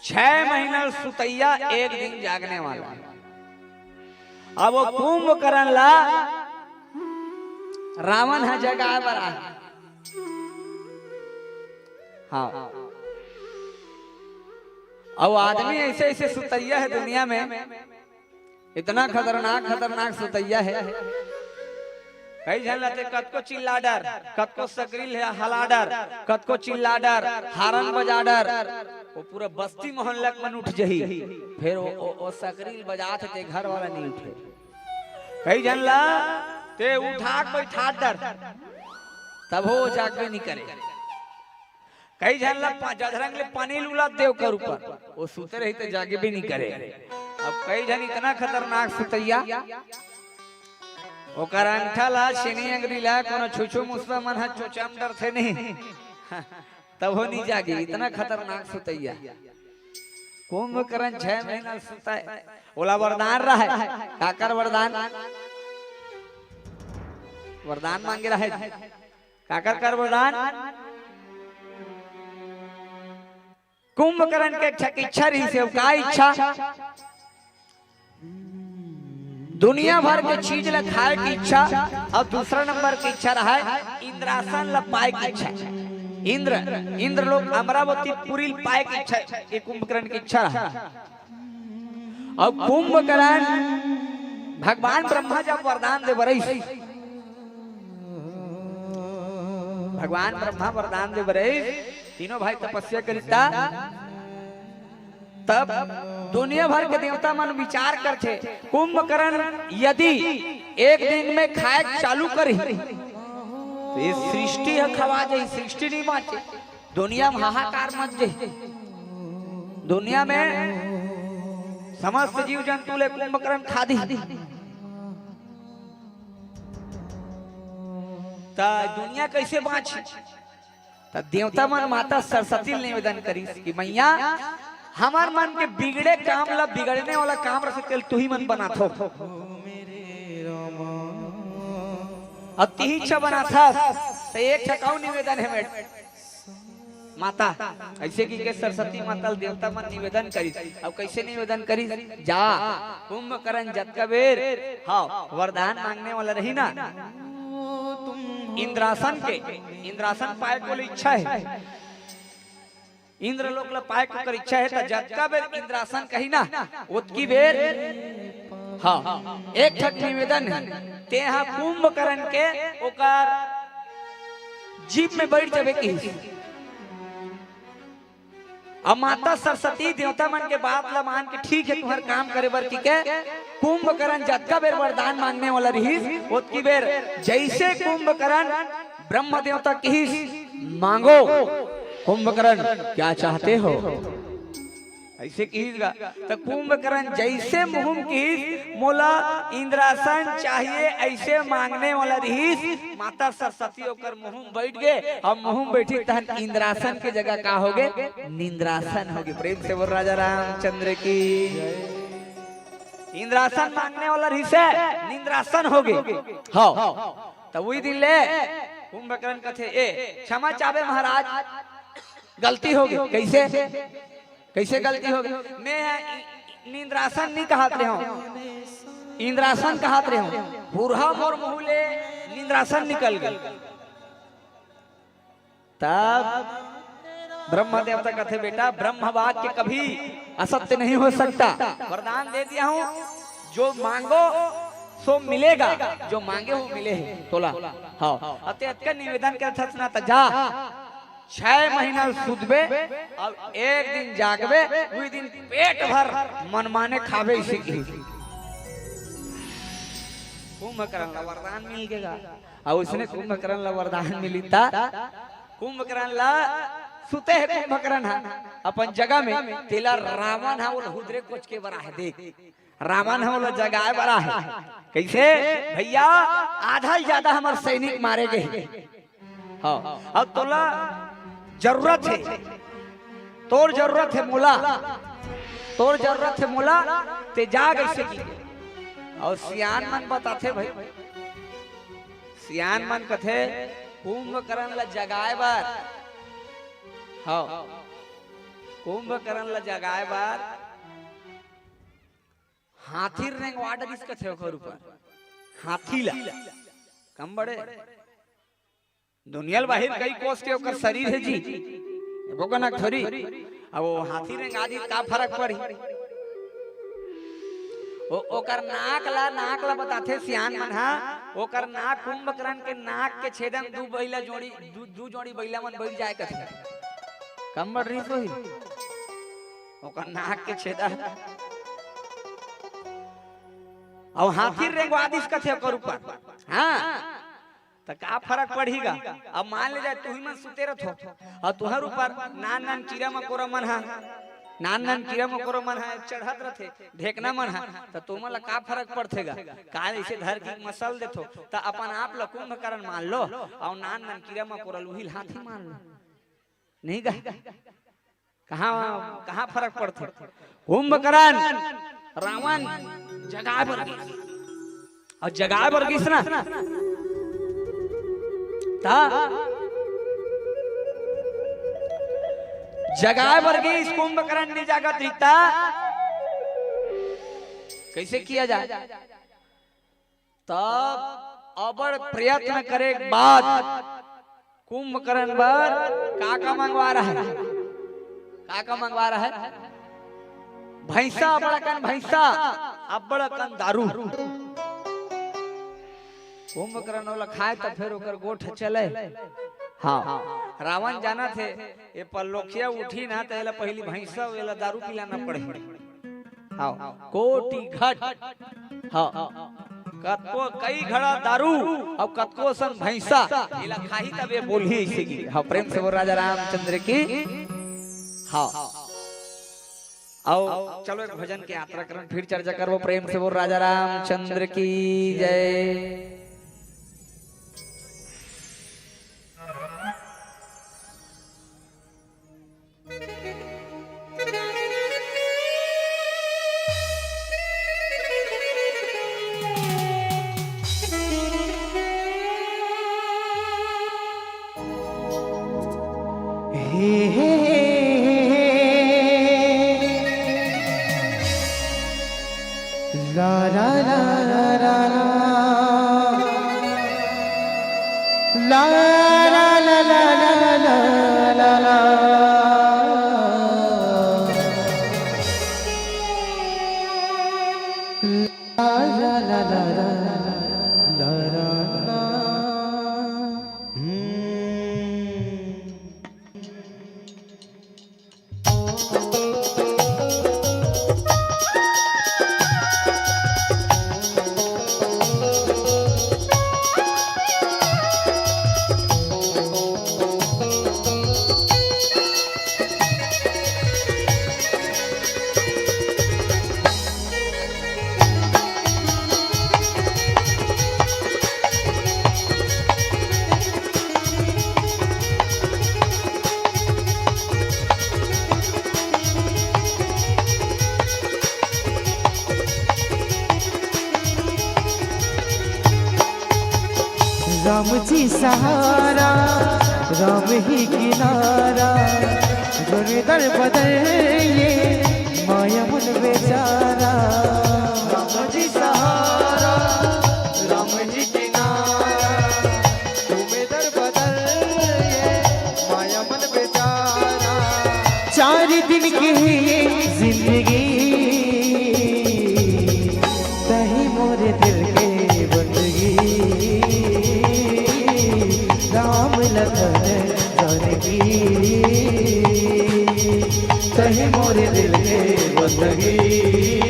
छह महीना सुतइया, एक दिन जागने वाला। अब वो कुंभकर्ण ला रावण ह जगाए बर आए। हाँ, अउ आदमी ऐसे ऐसे सुतैया हे दुनिया में, इतना खतरनाक खतरनाक सुतैया हे। कई झन लाते कतको चिल्ला डर, कतको सकरी ल हला डर, कतको चिल्ला डर, हारन बजा डर, वो पूरा बस्ती मोहल्ला मन उठ जही। फिर वो, वो, वो सकरी ल बजात हे ते घर वाला नहीं उठे। कई झन ला ते उठा के बैठा डर, तब वो जागबे नहीं करे। कई झन ला पा-, जधरंग ले पानी ल उला दे ओकर ऊपर, वो सुते रही त जागबे नहीं करे। अब कई झन इतना खतरनाक सुतैया, ओकर अंगठा ला, छेनी अंगरी ला कोनो छुछू मुसवा मन ह चोचा म डरथे नहीं, तब वो नहीं जागे, इतना खतरनाक सुतैया। कुंभकर्ण छह महीना सुता हे, ओला वरदान रहे, काकर वरदान? वरदान मांगे रहे। काकर कर वरदान? कुंभकर्ण के एक ठक इच्छा रहिस हे, का इच्छा? दुनिया भर के चीज ला खाए के इच्छा, अउ दूसरा नंबर के इच्छा रहे इंद्रासन ला पाए के इच्छा। इंद्र, इंद्रलोक अमरावती पुरी ल पाए के इच्छा, ये कुंभकर्ण के इच्छा रहे। अउ कुंभकर्ण भगवान ब्रह्मा जब वरदान दे बरईस, भगवान ब्रह्मा वरदान दे बरईस, तीनों भाई तपस्या करिता, तब दुनिया भर के देवता मन विचार करथे, कुंभकर्ण यदि एक दिन में खाए चालू करही, त ये सृष्टि ह खवा जाही, सृष्टि नहीं बांचे। दुनिया में हाहाकार मच जाही। दुनिया में समस्त जीव जंतु ले कुंभकर्ण खा दिही। त दुनिया कैसे बांची? त देवता मन माता सरस्वती ल निवेदन करिस कि मैया, हमर मन के बिगड़े काम ला, बिगड़ने वाला काम रहिथे तेला तुही मन बनाथो। अउ तिही इच्छा बनाथस, त एक ठक अउ निवेदन हे मैडम। माता, ऐसे कि के सरस्वती माता ल देवता मन निवेदन करिस। अब कैसे निवेदन करिस? जा, कुंभकर्ण जतका बेर, हाँ, वरदान मांगने वाला रही ना, इंद्रासन के, इंद्रासन पाए को ले इच्छा हे, इंद्रलोक ला पाए को कर इच्छा हे, त जतका बेर इंद्रासन कही ना, ओतकी बेर, हाँ, एक ठक निवेदन हे, तेहा कुंभकर्ण के ओकर जीभ में बैठ जाबे कहिस। अब माता सरस्वती देवता मन के बात ला मान के, ठीक हे, तुम्हर काम करे बर, ठीक हे। कुंभकर्ण जतका बेर वरदान मांगने वाला रहिस, ओतकी बेर जैसे कुंभकर्ण ब्रह्म देवता कहिस, "मांगो कुंभकर्ण, क्या चाहते हो?" ऐसे कहिस गा, त कुंभकर्ण जैसे मुंह म कहिस, "मोला इंद्रासन चाहिए," ऐसे मांगने वाला रहिस, माता सरस्वती ओकर मुंह म बैठ गे। अब मुंह म बैठी तहन इंद्रासन के जगह का होगे? निंद्रासन होगे। प्रेम से बोल राजा रामचंद्र की। इंद्रासन मांगने वाला रहिस हे, निंद्रासन होगे। हाँ, त वही दिन ले कुंभकर्ण कथे, "ए, क्षमा चाहबे महाराज, गलती होगे।" कैसे? कैसे गलती होगे? मैं ह इ-, निंद्रासन नहीं कहत रहे हूँ, इंद्रासन कहत रहे हूँ। हुरहा मोर मुंह ले निंद्रासन निकल गे। तब ब्रह्म देवता कथे, "बेटा, ब्रह्म वाक्य कभी असत्य नहीं हो सकता। वरदान दे दिया हूँ, जो मांगो सो मिलेगा, जो मांगे हो मिले है तोला।" हाँ, अते अतका निवेदन करथस ना, त जा, छह महीना सुतबे, अब एक दिन जागबे, वही दिन पेट भर मनमाने खाबे, इसे की। कुंभकर्ण ला वरदान मिल गे गा। अउ उसने कुंभकर्ण ला वरदान मिली ता कुंभकर्ण ला सुते हे कुंभकर्ण हा अपन जगह में, तेला रावण हा ओला हुदरे कोच के बर आहे। देख, रावण हा ओला जगाए बर आहे। कइसे? भइया, आधा ले जादा हमर सैनिक मारे गे हे। हाँ, अब तोला जरूरत हे, तोर जरूरत हे मोला, तोर जरूरत हे मोला, ते जा कइसे की। अउ सियान मन बताथे भई, सियान मन कथे, कुंभकर्ण ला जगाए बर, हाँ, कुंभकर्ण ला जगाए बर हाथी रेंगवा डरिस कथे ओकर ऊपर। हाथी ला, कम बड़े, दुनिया ल बाहिर कई कोस के ओकर शरीर हे जी, एबो कनक थोरी। अब वो हाथी रेंगा दिस, का फरक पड़ही? ओ, ओकर नाक ला, नाक ला बताथे सियान मन हा, ओकर नाक, कुंभकर्ण के नाक के छेदा म दू बइला जोड़ी, दू, दू जोड़ी बइला मन बइठ जाए कथे। कम बड़ रिहिस होही ओकर नाक के छेदा। अउ हाथी रेंगवा दिस कथे ओकर ऊपर। हाँ, त का फरक पड़ही गा? अब मान ले जाए, तुही मन सुते रथो, अउ तुहर ऊपर नान नान कीरा मकोरा मन हा, नान नान कीरा मकोरा मन हा चढ़त रथे, ढेकना मन हा, त तुमन ला का फरक पड़थे गा? काल अइसे धर के मसल देथो, त अपन आप ला कुंभकर्ण मान लो, अउ नान नान कीरा मकोरा ल उही ल हाथी मान लो। नहीं गा? कहाँ, कहाँ फरक पड़थे? कुंभकर्ण, रावण जगाए बर गिस। अउ जगाए बर गिस ना, त जगाए बर गिस, कुंभकर्ण नइ जागत रिहिस त कइसे किया जाए? तब अबड़ प्रयत्न करे के बाद कुंभकर्ण बर का का मंगवा रहा है? का का मंगवा रहा है? भैंसा, अबड़ अकन भैंसा, अबड़ अकन दारू। कुंभकर्ण ओला खाए त फेर ओकर गोठ चले। हाँ, रावण जानथे, ए परलोकिया उठी ना, त एला पहिली भैंसा, एला दारू पिलाना पड़ही। हाँ, कोटि घट। हाँ, कतको कई घड़ा दारू, अउ कतको संग भैंसा, एला खाही तब ए बोलही अइसे की। हाँ, प्रेम से बोल राजा रामचंद्र की। हाँ, अउ चलो एक भजन के यात्रा करन, फिर चर्चा करबो। प्रेम से बोल राजा रामचंद्र की जय। हे, हे, हे, हे। ला, ला, ला, ला, ला, ला। ला, ला, ला, ला, ला, ला, ला। ला, ला, ला, ला, ला, ला, ला। हम्म। राम जी सहारा, राम ही किनारा, गुरु दर बदल ये माया मन बेचारा। राम जी सहारा, राम जी किनारा, तुम्हें दर बदल ये माया मन बेचारा। चार दिन की ये जिंदगी, तही मोरे दिल के बंदगी। राम लखन जानकी, तही मोरे दिल के बंदगी।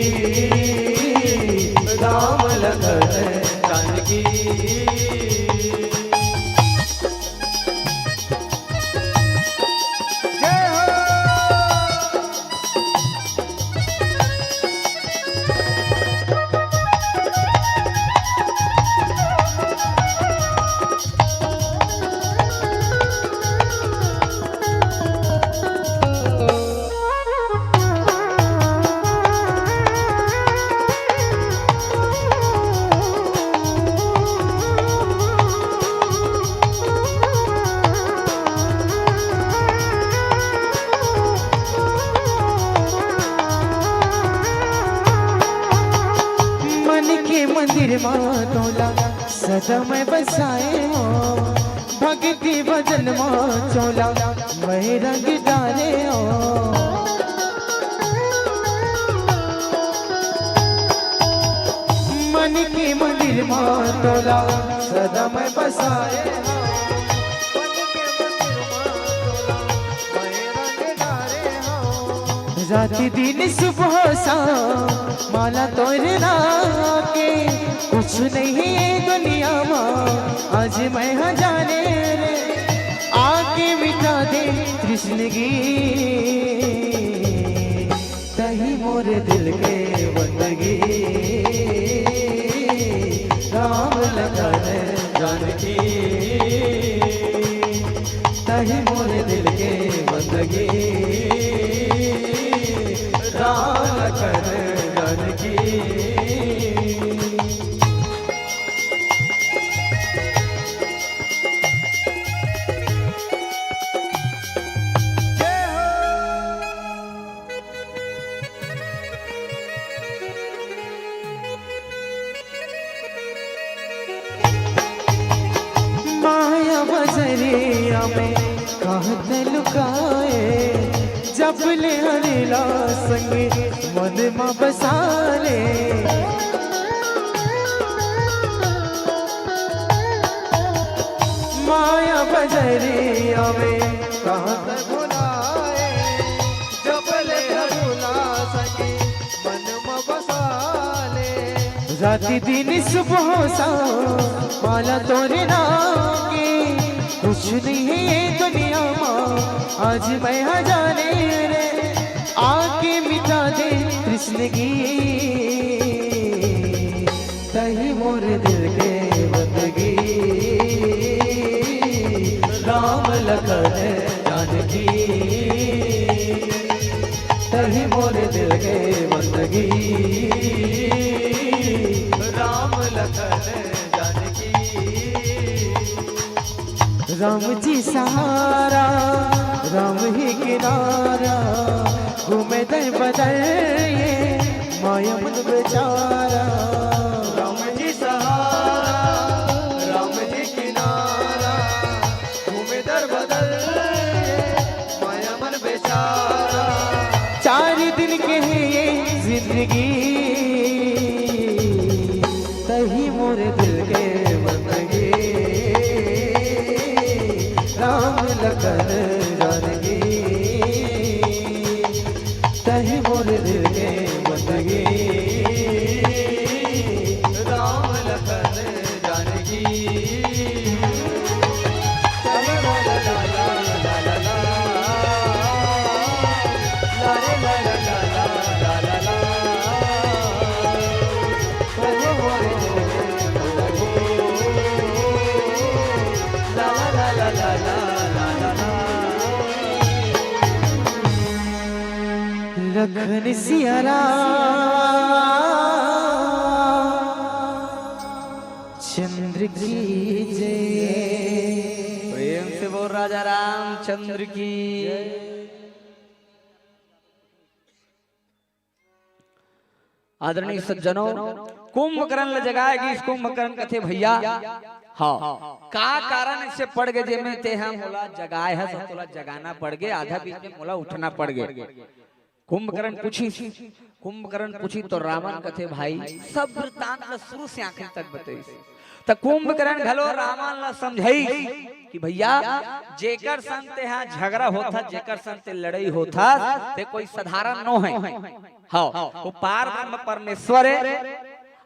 मंदिर मा तोला सदा मैं बसाए हो, भक्ति भजन मा चोला मैं रंग डारे हो। मन के मंदिर मा तोला सदा मैं बसाए हो। रात दिन सुबह शाम माला तोरे लागे, कुछ नहीं है दुनिया मा आज मैं हा जाने रे। आके मिटा दे तृष्णगी, तही मोर दिल के बंदगी। राम लखन जानकी, तही मोर दिल के बंदगी। राम लखन जानकी। माया बजरिया में कहत लुकाए, जब ले हरेला संगे मन मा बसा ले। माया बजरिया में कहत भुलाए, जब ले हरेला संगे मन मा बसा ले। रात दिन सुबह शाम माला तोरे नाम के, कुछ नहीं है ये दुनिया मा आज मैं हा जाने रे। आके मिटा दे तृष्णगी, तही मोर दिल के बंदगी। राम लखन जानकी, तही मोर दिल के बंदगी। राम लखन जानकी। राम जी सहारा, राम ही किनारा, घूमे दर बदर ये माया मन बेचारा। राम जी सहारा, राम जी किनारा, घूमे दर बदर ये माया मन बेचारा। चार दिन के है ये जिंदगी, तही मोर दिल के बंदगी। राम लखन जानकी, तही मोर दिल के बंदगी। राम लखन जानकी। लखन सिया राम चंद्र की जय। प्रेम से बोल राजा रामचंद्र की। आदरणीय सज्जनों, कुंभकर्ण ल जगाए गिस, कुंभकर्ण कथे, "भैया, हाँ, का कारण अइसे पड़ गे, जेमे तेहा मोला जगाए हस, तोला जगाना पड़ गे, आधा बीच में मोला उठना पड़ गे।" कुंभकर्ण पूछिस, कुंभकर्ण पूछिस तो रावण कथे, "भाई, सब वृत्तांत ल शुरू से आखिरी तक बतइस।" त कुंभकर्ण घलो रावण ल समझाइस कि भैया, जेकर संग तेहा झगड़ा होत हस, जेकर संग ते लड़ई होत हस, ते कोई साधारण नो हे। हाँ, वो पार ब्रह्म परमेश्वर हे।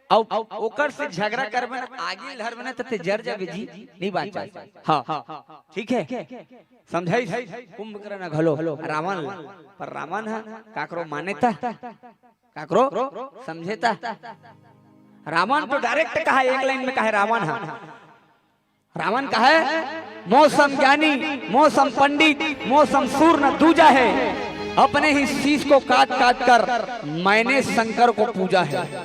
अउ ओकर से झगड़ा करबे ना, आगी ल धरबे ना, त ते जर जाबे जी, नहीं बाँचस। हाँ, ठीक हे, समझाइस कुंभकर्ण घलो रावण ल, पर रावण ह काकरो माने त, काकरो समझे त। रावण तो direct कहा, एक line में कहे रावण ह। रावण कहे, "मो सम ज्ञानी, मो सम पंडित, मो सम सूर न दूजा है। अपने ही शीश को काट काट कर मैंने शंकर को पूजा है।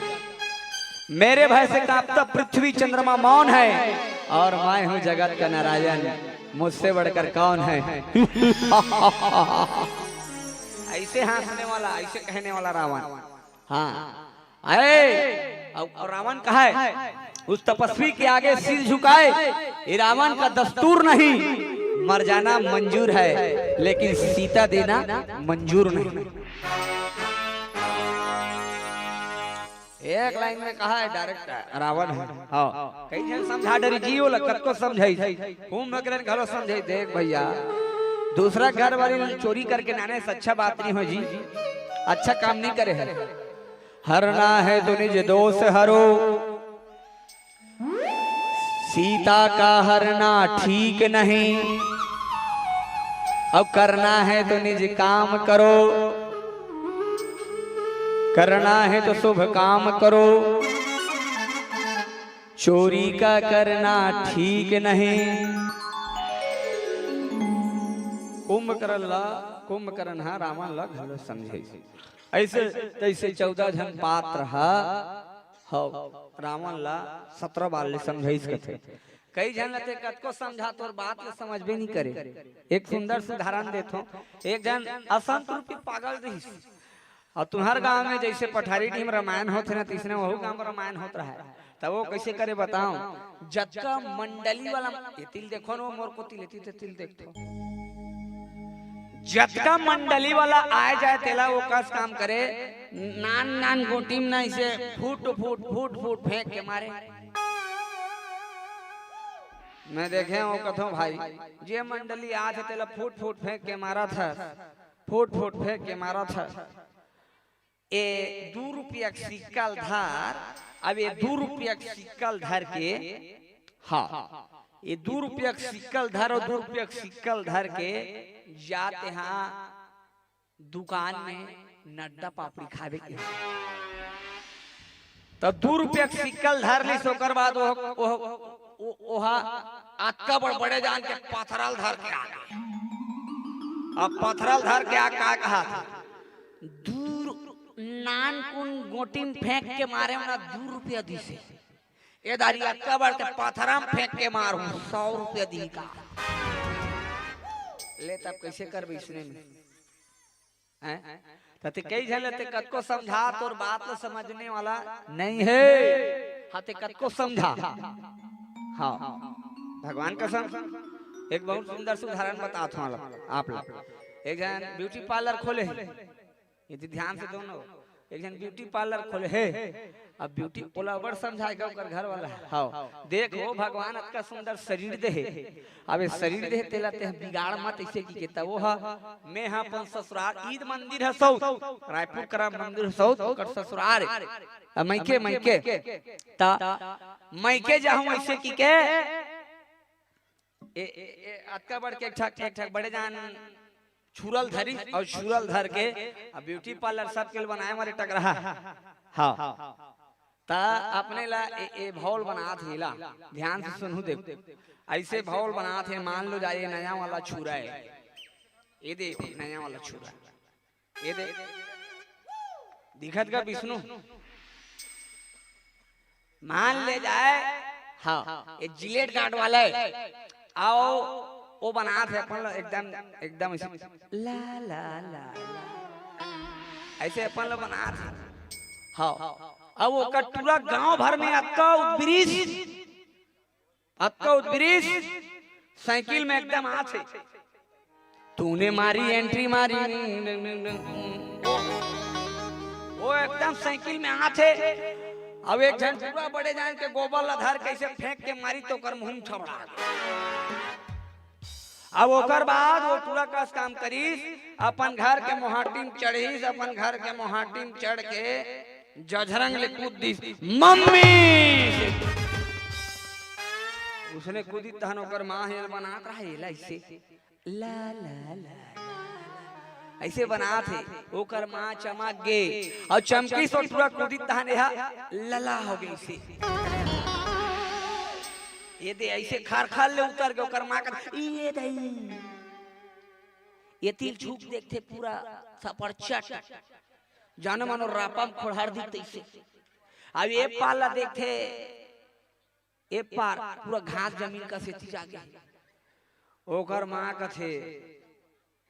मेरे भय से कांपता पृथ्वी चंद्रमा मौन है, और मैं हूँ जगत का नारायण, मुझसे बढ़कर कौन है?" ऐसे हंसने वाला, ऐसे कहने वाला रावण। हाँ, अरे और, और रावण कहा है, उस तपस्वी के आगे सिर झुकाए, ये रावण का दस्तूर नहीं, मर जाना मंजूर है, लेकिन सीता देना मंजूर नहीं। एक लाइन में कहा है डायरेक्ट रावण है। हाँ, कई झन समझा डरी जी, ओला कतको समझाई, कुंभकर्ण घलो समझाई, देख भैया, दूसरा घर वाली चोरी करके लाने से अच्छा बात नहीं हो जी, अच्छा काम नहीं करे है। हरना है तो निज दोष हरो, सीता का हरना ठीक नहीं। अब करना है तो निज काम करो, करना है तो शुभ काम करो, चोरी का करना ठीक नहीं। कुंभकर्ण ला, कुंभकर्ण हा रावण ला घलो समझे। ऐसे तैसे चौदह झन पात्र हा, हव, रावण ला सत्रह बार ले समझाइस कथे। कई झन ला ते कतको समझा, तोर बात ला समझबे नहीं करे। एक सुंदर से उदाहरण देथो। एक झन असंत रूपी पागल रहिस, और तुम्हर गांव में जैसे पठारी डीह में रामायण होत हे ना, तइसने वहू गांव में रामायण होत रहा है। तब वो कैसे करे बताओ, जतका मंडली वाला, ये तिल देखो ना, मोर को तिल, तिल, तिल देखो, जतका मंडली वाला आए जाए, तेला वो कस काम करे, नान नान गोटी में ना इसे फूट फूट फूट फूट फेंक के मारे। मैं देखे हूँ, कथों भाई, जे मंडली आथे तेला फूट फूट फेंक के मारत हे, फूट फूट फेंक के मारत हे। ए दू रुपया के सिक्का ल धर, अब ए दू रुपया के सिक्का ल धर के, हाँ, ए दू रुपया के सिक्का ल धर, अउ दू रुपया के सिक्का ल धर के जाते हाँ दुकान में नड्डा पापड़ी खावे के। त दू रुपया के सिक्का ल धर लिस, ओकर बाद ओह, ओह, ओ-, ओहा अतका बड़ बड़े जान के पथरा ल धर के आ गे। अब पथरा ल धर के आ का कहा था? दू रु-, नान कुन गोटी में फेंक के मारे, ओला दू रुपया दिसे। ए दारी अतका बड़ के पथरा में फेंक के मारहूं, सौ रुपया दिही का। ले तब कैसे करबे इसने में? हैं? त ते कई झन ल ते कतको समझा, तोर बात ल समझने वाला नहीं हे। हाँ, ते कतको समझा। हाँ, भगवान कसम, एक बहुत सुंदर से उदाहरण बतात हूँ आप ला। एक झन ब्यूटी पार्लर खोले हे, यदि ध्यान से दोनों, एक झन ब्यूटी पार्लर खोले हे, अब ब्यूटी ओला बड़ समझाएगा ओकर घर वाला। हाँ, देख वो भगवान अतका सुंदर शरीर दे हे, अब ये शरीर दे हे, तेला तेह बिगाड़ मत, ऐसे की के तब वो हा, मैं हा अपन ससुरार, ईद मंदिर हे सौत, रायपुर करा मंदिर हे सौत, ओकर ससुरार हे। अब मइके, मइके, ता, मइके जाहूं ऐसे की के, ए, ए, ए, अतका बड़ के एक ठक, एक ठक बड़े जान छुरल धरिस अउ छुरल धर के अब ब्यूटी पार्लर सबके ल बनाए मारे टकरहा। हाँ। त अपने ला ए, ए भौल बनात हे ला, ध्यान से सुनहू देख। ऐसे भौल बनात हे, मान लो जाए नया वाला छुरा हे। ए दे नया वाला छुरा। ए दे। दिखत का विष्णु? मान ले जाए, हाँ, ये जिलेट गार्ड वाला हे। अउ वो बनात हे अपन ला एकदम, एकदम ऐसे, ला, ला, ला, ला। ऐसे अपन ला बनात हे। हाँ। अब ओकर टूरा गांव भर में अतका उदबिरिस, अतका उदबिरिस, साइकिल में एकदम आथे। तूने मारी एंट्री मारी। वो एकदम साइकिल में आथे। अब एक झन टूरा बड़े जान के गोबर ला धर के ऐसे फेंक के मारी त ओकर मुंह छबड़ा गे। अब ओकर बाद वो टूरा कस काम करिस, अपन घर के मोहाटी में चढ़िस, अपन घर के मोहाटी में चढ़ के जझरंग ले कूद दिस, मम्मी! उसने कूदिस तहन ओकर माँ हे बनात रहा, एला ऐसे, ला, ला, ला, ला, ला। ऐसे बनात हे, ओकर माँ चमक गे, अउ चमकिस ओ टूरा कूदिस तहन एहा लला हो गे ऐसे। ए दे ऐसे खरखर ले उतर गे, ओकर माँ कथे, "ये दई।" ए तिल झुक देखथे पूरा सपरचट, जानो मानो रापा म खोड़हर दिस तइसे। अब ए पार ला देखथे, ए पार पूरा घास जमीन का सेती जागे। ओकर माँ कथे,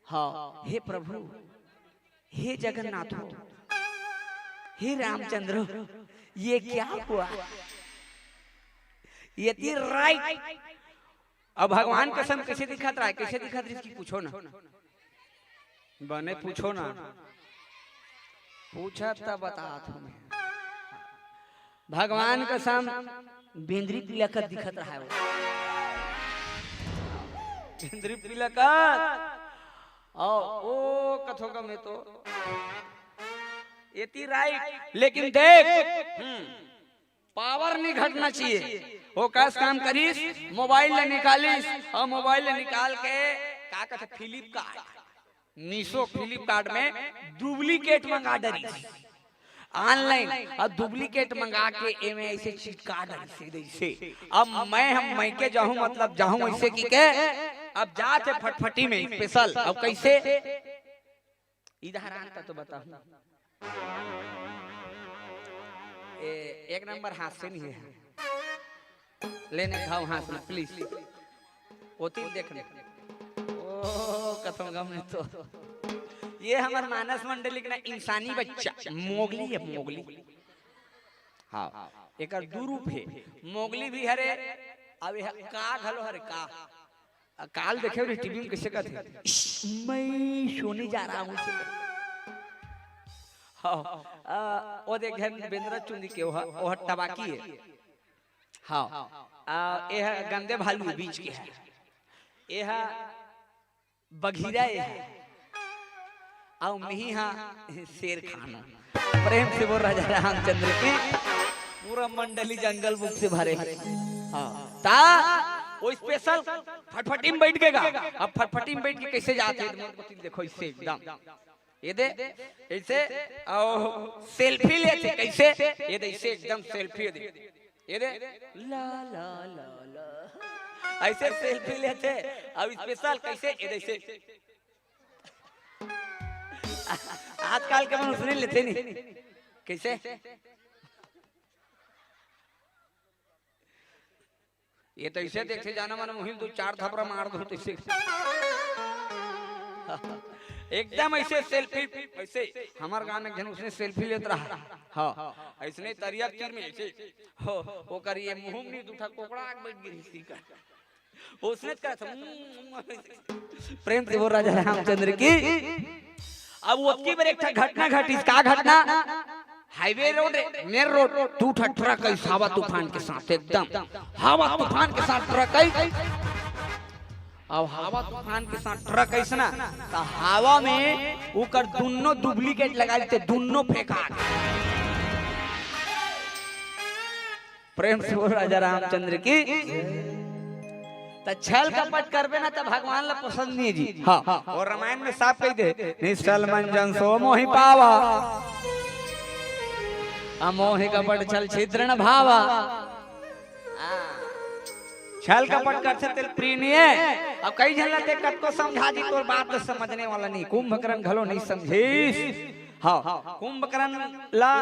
"हाँ, हे प्रभु, हे जगन्नाथ हो, "हे रामचंद्र, ये क्या हुआ?" ये ती राइट। अब भगवान कसम कइसे दिखत रहा है, कइसे दिखत रहिस कि पूछो ना। बने पूछो ना। पूछा त बतात हूँ मैं। भगवान कसम बेंदरी पिलकत दिखत रहा है वो। बेंदरी पिलकत। ओ, ओ कथों का मैं तो। ये ती राइट, लेकिन देख, हम्म, पावर नहीं घटना चाहिए। वो कस काम करिस, मोबाइल ले निकालिस अउ मोबाइल ले निकाल के का कहथे, फ्लिपकार्ट, मीशो, फ्लिपकार्ट में डुप्लीकेट मंगा डरिस ऑनलाइन, अउ डुप्लीकेट मंगा के एमे ऐसे चिटका डरिस, ऐसे। अब मैं, हम मैं के जाहूं, मतलब जाहूं ऐसे कि के, अब जात हे फटफटी में स्पेशल। अब कैसे? इधर आन त तो बताहूं। ए, एक नंबर हास्य नहीं है। लेने खाओ हास्य, प्लीज। ओती देखने। ओ, कथों का मैं तो। ये हमर मानस मंडली के ना इंसानी बच्चा, मोगली है, मोगली। हाँ, एकर दू रूप है। मोगली भी हरे, अब यह का घलो हरे, का? अ, काल देखे रहे टीवी में, कैसे कहते, "इश, मैं सोने जा रहा हूँ।" हाँ, अ, ओ देख, घन बेंदरा चुंदी के, ओह, ओह टबाकी है। हाँ, अ, एह गंदे भालू बीच के है, एह बघीरा है, अउ मिही हा शेर खान। प्रेम से बोल राजा रामचंद्र की। पूरा मंडली जंगल बुक से भरे है। हाँ, ता वो स्पेशल फटफटी में बैठ के गा। अब फटफटी में बैठ के कैसे जाते हैं? देखो इससे एकदम, ये दे, ऐसे, अउ सेल्फी लेथे कैसे? ये दे, ऐसे एकदम सेल्फी दे, ये दे, ला ला ला ला, ऐसे सेल्फी लेथे। अब स्पेशल कैसे? ये दे, ऐसे। आजकल के मन उसने लेथे नहीं, कैसे? ये तो ऐसे देखथे, जाना मन मुहिल दू चार थपरा मार दो, तो ऐसे एकदम ऐसे सेल्फी, ऐसे। हमर गांव में एक झन उसने सेल्फी लेत रहा। हाँ, ऐसने तरिया तीर में ऐसे। हो, ओकर ये मुंह में दू ठा कोकड़ा आके बैठ गिरी थी का। उसने कहा था, "हम्म।" प्रेम से बोल राजा रामचंद्र की। अब ओतकी बेर एक ठा घटना घटिस। का घटना? हाईवे रोड, मेन रोड, दू ठा ट्रक आइस हवा तूफान के साथ, एकदम हवा तूफान के साथ ट्रक आइस। अब हवा तूफान के साथ ट्रक आइस ना, त हवा में ओकर दुन्नो डुप्लीकेट लगा देथे, दुन्नो फेंका। प्रेम से बोल राजा रामचंद्र की। त छल कपट करबे ना, त भगवान ला पसंद नहीं जी। हाँ, और रामायण में साफ कहि दे, "निश्छल मन जन सो मोहि पावा, अमोहि कपट छल छिद्र न भावा।" हाँ। छल कपट करथे तेला प्रिय नहीं है। अब कई झन ला ते कतको समझा दी, तोर बात ला समझने वाला नहीं, कुंभकर्ण घलो नहीं समझिस। हाँ, कुंभकर्ण ला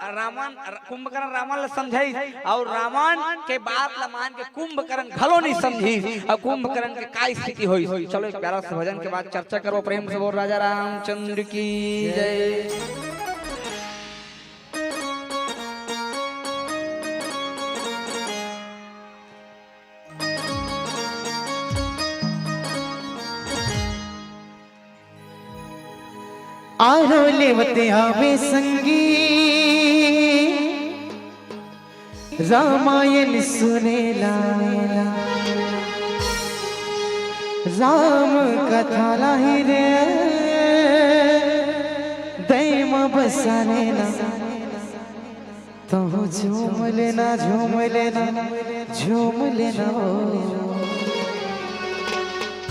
रावण, कुंभकर्ण रावण ला समझाइस, अउ रावण के बात ला मान के कुंभकर्ण घलो नहीं समझिस, अउ कुंभकर्ण के का स्थिति होइस। चलो, एक प्यारा सा भजन के बाद चर्चा करबो। प्रेम से बोल राजा रामचंद्र की जय। आरो लेवत आवे संगी, रामायण सुने लायला, राम कथा लाही रे, दैमा बसाने ला। तहु झूम लेना, झूम लेना, झूम लेना ओ।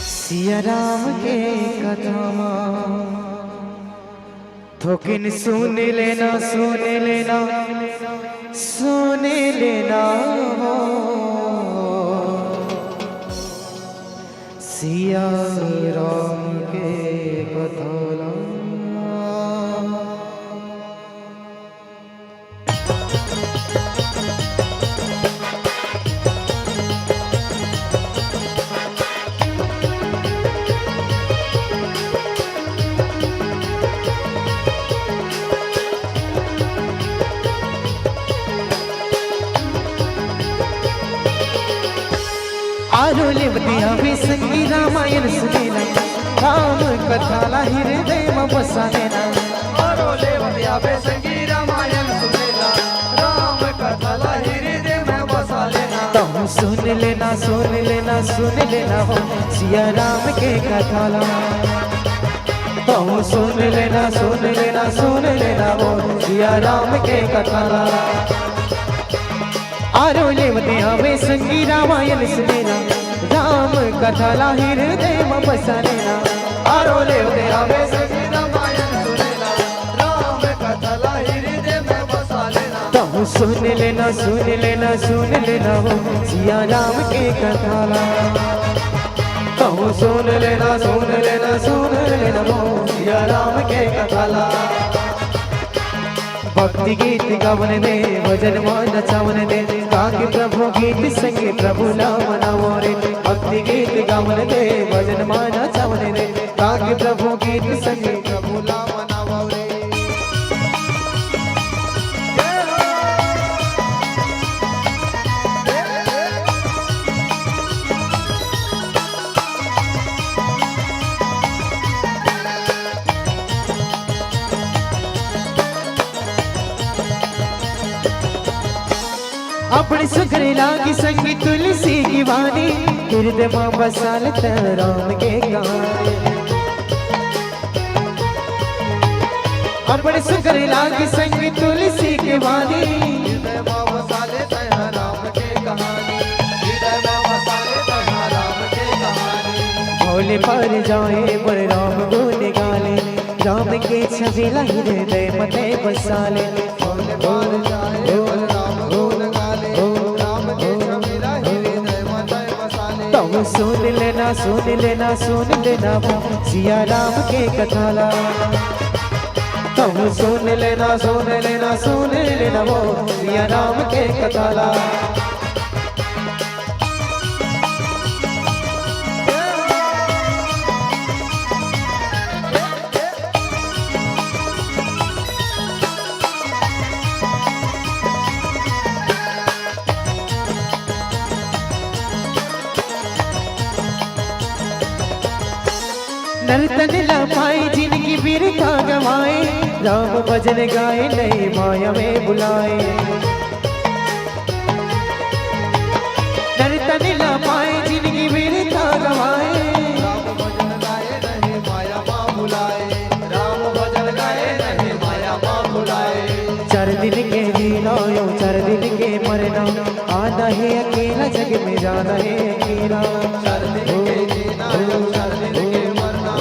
सिया राम के कथा मा थोकिन सुन लेना, सुन लेना, सुन लेना ओ। सिया राम के कथा ला। अरो लेवतिया वे संगी रामायण सुनेला, राम कथा ला हृदय म बसा लेना। अरो लेवतिया वे संगी रामायण सुनेला, राम कथा ला हृदय म बसा लेना। तहूँ सुन लेना, सुन लेना, सुन लेना वो सिया राम के कथा ला। तहूँ सुन लेना, सुन लेना, सुन लेना वो सिया राम के कथा ला। आरो लेवते आवे संगी रामायण सुनेला, राम कथा ला हृदय म बसा लेना। आरो लेवते आवे संगी रामायण सुनेला, राम कथा ला हृदय म बसा लेना। तहूँ सुन लेना, सुन लेना, सुन लेना वो सिया राम के कथा ला। तहूँ सुन लेना, सुन लेना, सुन लेना वो सिया राम के कथा ला। भक्ति गीत गावन दे, भजन मा नचावन दे, गा के प्रभु गीत संगे प्रभु ला मनावो रे। भक्ति गीत गावन दे, भजन मा नचावन दे, गा के प्रभु गीत संगे प्रभु ला मनावो रे। अपने सुघर लागी संगी तुलसी की वाणी, हृदय मा बसा लेते राम के गाने। अपने सुघर लागी संगी तुलसी की वाणी, हृदय मा बसा लेते राम के कहानी, हृदय मा बसा लेते राम के कहानी। भोले पर जाए बलराम गुण गाले, राम के छवि ला हृदय मते बसा ले। भोले पर जाए बलराम गुण गाले, राम के छवि ला हृदय मते बसा ले। तहूँ सुन लेना, सुन लेना, सुन लेना वो सिया राम के कथा ला। तहूँ सुन लेना, सुन लेना, सुन लेना वो सिया राम के कथा ला। नर तन ला पाए जिनकी बिरथा गवाए, राम भजन गाए नए माया में बुलाए। नर तन ला पाए जिनकी बिरथा गवाए, राम भजन गाए नए माया मा बुलाए, राम भजन गाए नए माया मा बुलाए। चार दिन के जीना यो चार दिन के मरना, आना है अकेला जग में जाना है अकेला। चार दिन के जीना यो चार दिन के मरना,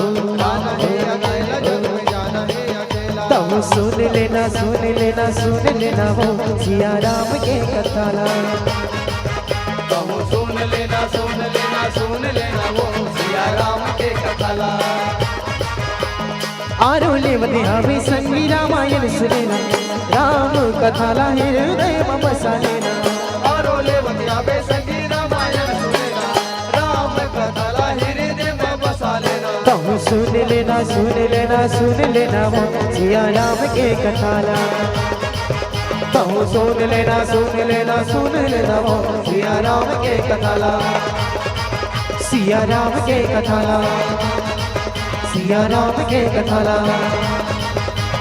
आना है अकेला जग में जाना है अकेला। तहूँ सुन लेना, सुन लेना, सुन लेना वो सिया राम के कथा ला। तहूँ सुन लेना, सुन लेना, सुन लेना वो सिया राम के कथा ला। आरो लेवते आवे संगी रामायण सुनेला, राम कथा ला हृदय म बसा लेना। आरो लेवते आवे संगी रामायण सुनेला, राम कथा ला हृदय म बसा लेना। तहूँ सुन लेना, सुन लेना, सुन लेना वो सिया राम के कथा ला। तहूँ सुन लेना, सुन लेना, सुन लेना वो सिया राम के कथा ला। सिया राम के कथा ला, सिया राम के कथा ला,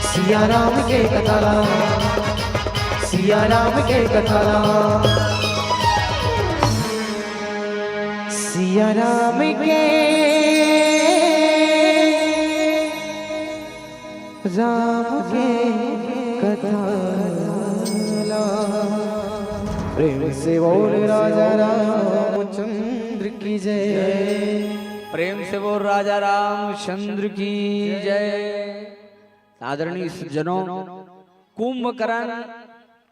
सिया राम के कथा ला, सिया राम के कथा ला। सिया राम के, राम के कथा ला। प्रेम से बोल राजा रामचंद्र की जय। प्रेम से बोल राजा रामचंद्र की जय। आदरणीय सज्जनों, कुंभकर्ण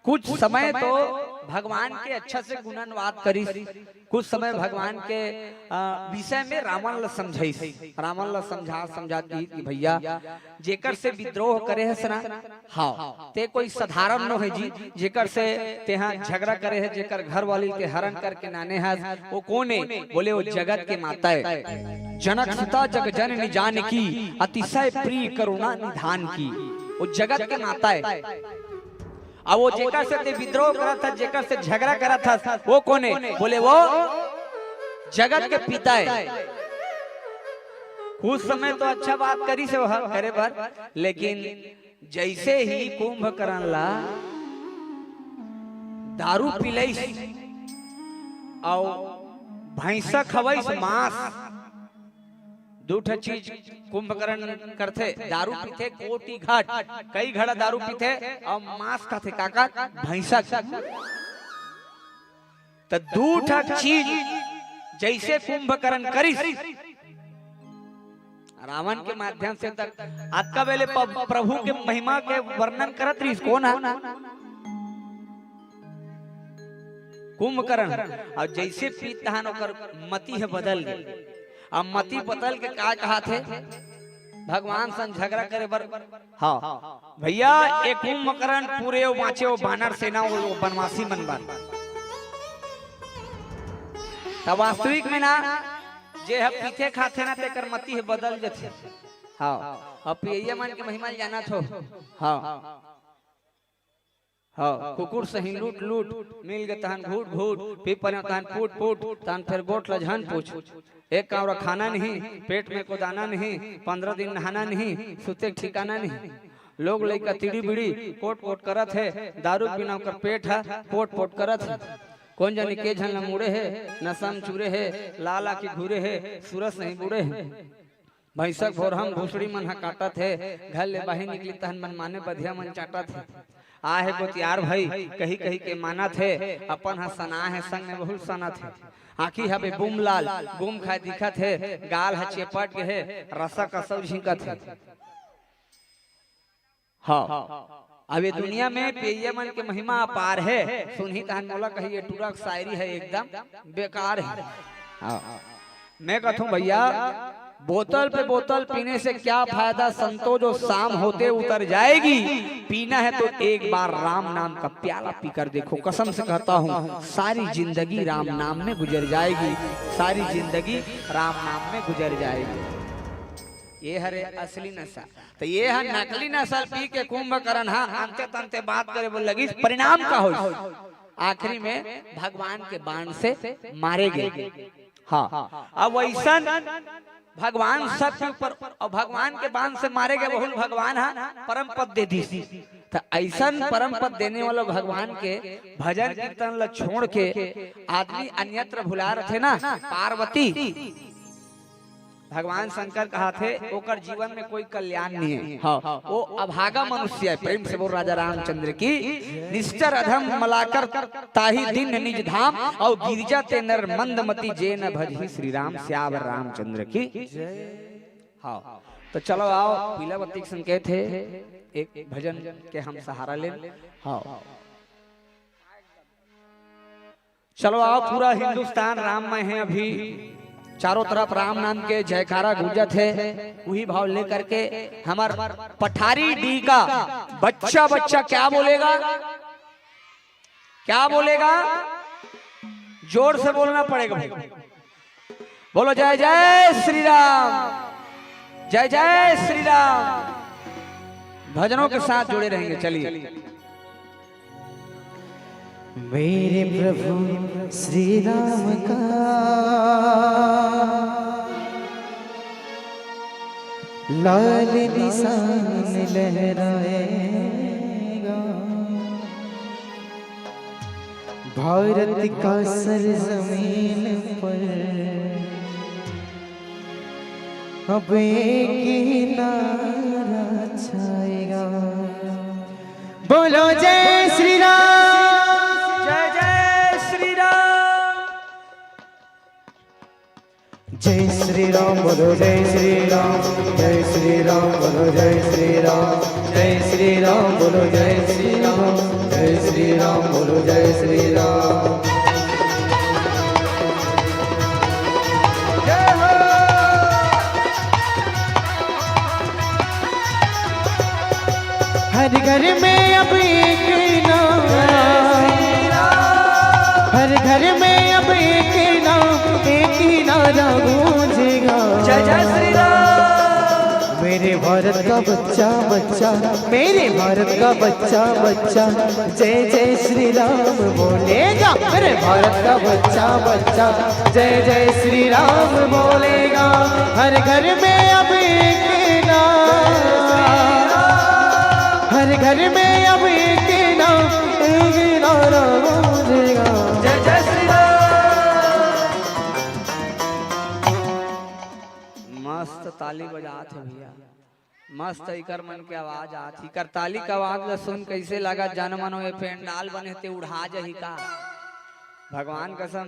कुछ समय तो भगवान के अच्छा से गुणानुवाद करिस, कुछ समय भगवान के, अ, विषय में रावण ला समझाइस। रावण ला समझा, समझा कि, कि भैया, जेकर से विद्रोह करे हस ना, हाँ, ते कोई साधारण नो है जी, जेकर से तेहा झगड़ा करे है, जेकर घर वाली के हरण करके नाने हस, वो कोन ए? बोले, वो जगत के माता ए। जनक सुता जग जननी जानकी, अतिशय प्रिय करुणा निधान की। वो जगत के माता ए। अब वो जेकर से ते विद्रोह करत हस, जेकर से झगड़ा करत हस, वो कोन ए? बोले, वो जगत के पिता हे। कुछ समय तो अच्छा बात करिस हे ओह करे बर, लेकिन जइसे ही कुंभकर्ण ला दारू पिलइस अउ भैंसा खवइस, मांस, दू ठा चीज कुंभकर्ण करथे, दारू पीथे, कोटी घाट, कई घड़ा दारू पीथे अउ मांस खाथे, काकर? भैंसा के। त दू ठा चीज जइसे कुंभकर्ण करिस, रावण के माध्यम से तक अतका बेले प-, प्रभु के महिमा के वर्णन करत रहिस। कोन हा? कुंभकर्ण। अउ जइसे पीत तहान ओकर मति ह बदल गे। अब मति बदल के का कहाथे? भगवान संग झगड़ा करे बर। हाँ भैया, ए कुंभकर्ण पूरे ओ बांचे ओ बानर सेना, ओ, ओ बनवासी मन बर। त वास्तविक में ना, जे ह पीथे खाथे ना, तेकर मति ह बदल जथे। हाँ, अब पियइया मन के महिमा ल जानत हो। हाँ, हाँ, कुकुर सही लूट लूट, मिल गे तहन घूट घूट, पी परे तहन फूट फूट, तहन फेर गोठ ल झन पूछ। एक कांवरा खाना नहीं, पेट में को दाना नहीं, पंद्रह दिन नहाना नहीं, सुते के ठिकाना नहीं। लोग लइका तिड़ी बिड़ी पोट पोट करत हे, दारू पीना ओकर पेट ह पोट पोट करत हे। कोन जाने के झन ल मुड़े हे, नशा म चूरे हे, ला ला के घूरे हे, सूरज सही बूड़े हे। भैंसक भोरहा म भूसड़ी मन ह काटत हे, घर ले बाहिर निकली तहन मन माने बधिया मन चाटत हे। आहे गोतियार भई कही कही के मानत हे, अपन ह सना हे संग में बहुत सनत हे। आँखी हवे बुम लाल, गुम खाए दिखत हे, गाल ह चेपट गे हे, रसा कसौ झिंकत हे। हाँ, अब ये दुनिया में पियइया मन के महिमा अपार हे। सुनही तहन मोला कही, ये टूरा के शायरी हे, एकदम बेकार हे। हाँ, मैं कहूँ भैया, बोतल पे बोतल पीने से क्या फायदा, संतो जो शाम होते उतर जाएगी। पीना है तो एक बार राम नाम का प्याला पीकर देखो, कसम से कहता हूँ, सारी जिंदगी राम नाम में गुजर जाएगी, सारी जिंदगी राम नाम में गुजर जाएगी। ये हरे असली नशा। त ये ह नकली नशा पी के कुंभकर्ण ह अंते तंते बात करे बर लगिस, परिणाम का होइस? आखिरी में भगवान के बाण से मारे गे। हाँ, अब वइसन भगवान सबके ऊपर, अउ भगवान के बाण से मारे गे, वहू ल भगवान ह परम पद दे दिस। त अइसन परम पद देने वाला भगवान के भजन कीर्तन ल छोड़ के आदमी अन्यत्र भुला रथे ना, पार्वती। भगवान शंकर कहाथे, ओकर जीवन में कोई कल्याण नहीं है। हाँ, वो अभागा मनुष्य है। प्रेम से बोल राजा रामचंद्र की। निश्चर अधम मलाकर ताहि दीन्ह निज धाम, अउ गिरजा ते नर मंदमति जे न भजहि श्री राम। सियावर रामचंद्र की। हाँ, तो चलो आओ, पीला बत्ती के संकेत है, एक भजन के हम सहारा लें। हाँ। चलो आओ, पूरा हिंदुस्तान राममय है। अभी चारों तरफ राम नाम के जयकारा गूंजत है। उही भाव लेकर के हमर पठारी डी का बच्चा बच्चा क्या बोलेगा, क्या बोलेगा? जोर से बोलना पड़ेगा भाई। बोलो जय जय श्री राम, जय जय श्री राम। भजनों के साथ जुड़े रहेंगे। चलिए। मेरे प्रभु श्री राम का लाल निशान लहराएगा, भारत का सरजमीन पर अब एक ही नारा छाएगा। बोलो जय श्री राम। जय जय श्री राम। जय श्री राम बोलो, जय श्री राम, जय श्री राम बोलो, जय श्री राम, जय श्री राम बोलो, जय श्री राम, जय श्री राम बोलो, जय श्री राम। हर घर में अब एक नारा, हर घर में अब एक नाम, एक ही नारा गूंजेगा। जय जय श्री राम। मेरे भारत का बच्चा बच्चा, मेरे भारत का बच्चा बच्चा, जय जय श्री राम बोलेगा। मेरे भारत का बच्चा बच्चा जय जय श्री राम बोलेगा। हर घर में अब एक नारा, हर घर में अब एक नारा, एक नारा गूंजेगा। जय जय श्री राम। मस्त ताली बजात हे भैया, मस्त इकर मन के आवाज आत हे। इकर ताली के आवाज ला सुन कइसे लगा, जन मन ये पंडाल बने ते उड़ा जाही का? भगवान कसम,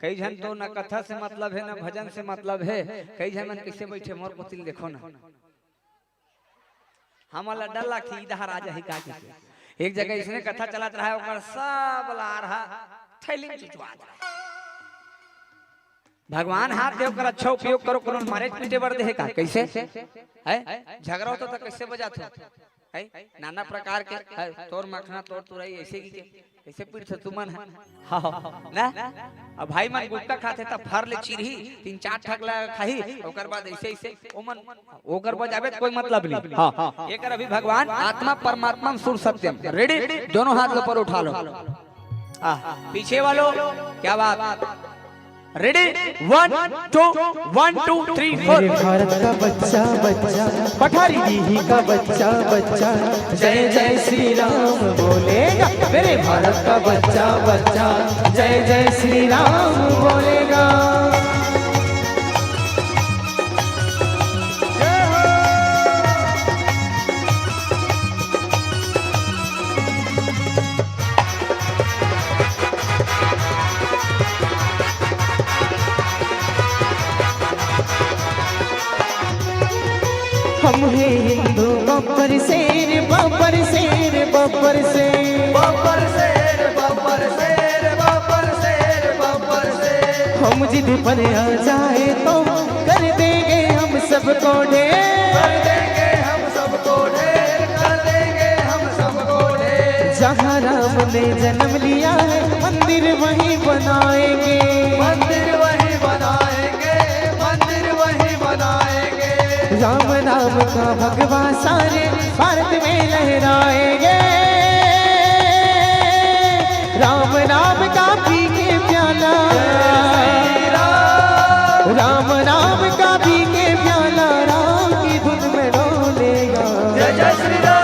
कई झन तो न कथा से मतलब हे, न भजन से मतलब हे। कई झन मन कइसे बइठे, मोर कोति ल देखो ना। हमन ला डर लागथे, इधर आ जाही का कहिके। एक जगह इसने कथा चलत रहा, ओकर सब लार हा थैली में चुचवा जाए। भगवान हाथ दे ओकर अच्छा उपयोग करो, कोनो मारे पीटे बर दे हे का? कइसे? है? झगड़ा होता तो कइसे बजात हो? है? नाना प्रकार के, है? तोर मखना, तोर तुरई, ऐसे की के? कइसे पीटथो तुमन ह? हाँ, ना? अब भाई मन गुटखा खाथे त फर ले चिरही, तीन चार ठक ला खाही, ओकर बाद ऐसे ऐसे ओमन, ओकर बजाबे त कोई मतलब नहीं। हाँ, एकर अभी भगवान आत्मा परमात्मा सुर सत्यम। रेडी? दोनों हाथ ऊपर उठा लो। आ, पीछे वालों, क्या बात? Ready? One, two, one, two, three, four. मेरे भारत का बच्चा बच्चा, पठारी दीदी का बच्चा बच्चा, जय जय श्री राम बोलेगा। मेरे भारत का बच्चा बच्चा, जय जय श्री राम बोलेगा। हम हैं हिंदू बब्बर शेर, बब्बर शेर, बब्बर शेर। बब्बर शेर, बब्बर शेर, बब्बर शेर, बब्बर शेर। हम जिद पर आ जाए तो कर देंगे हम सबको ढेर। कर देंगे हम सबको ढेर, कर देंगे हम सबको ढेर। जहाँ राम ने जन्म लिया है, मंदिर वहीं बनाएंगे। मंदिर वहीं बनाएंगे, मंदिर वहीं बनाएंगे। राम नाम का भगवा सारे भारत में लहराएंगे। राम नाम का पी के प्याला, राम नाम का पी के प्याला, राम की धुन में डोलेगा। जय जय श्री राम।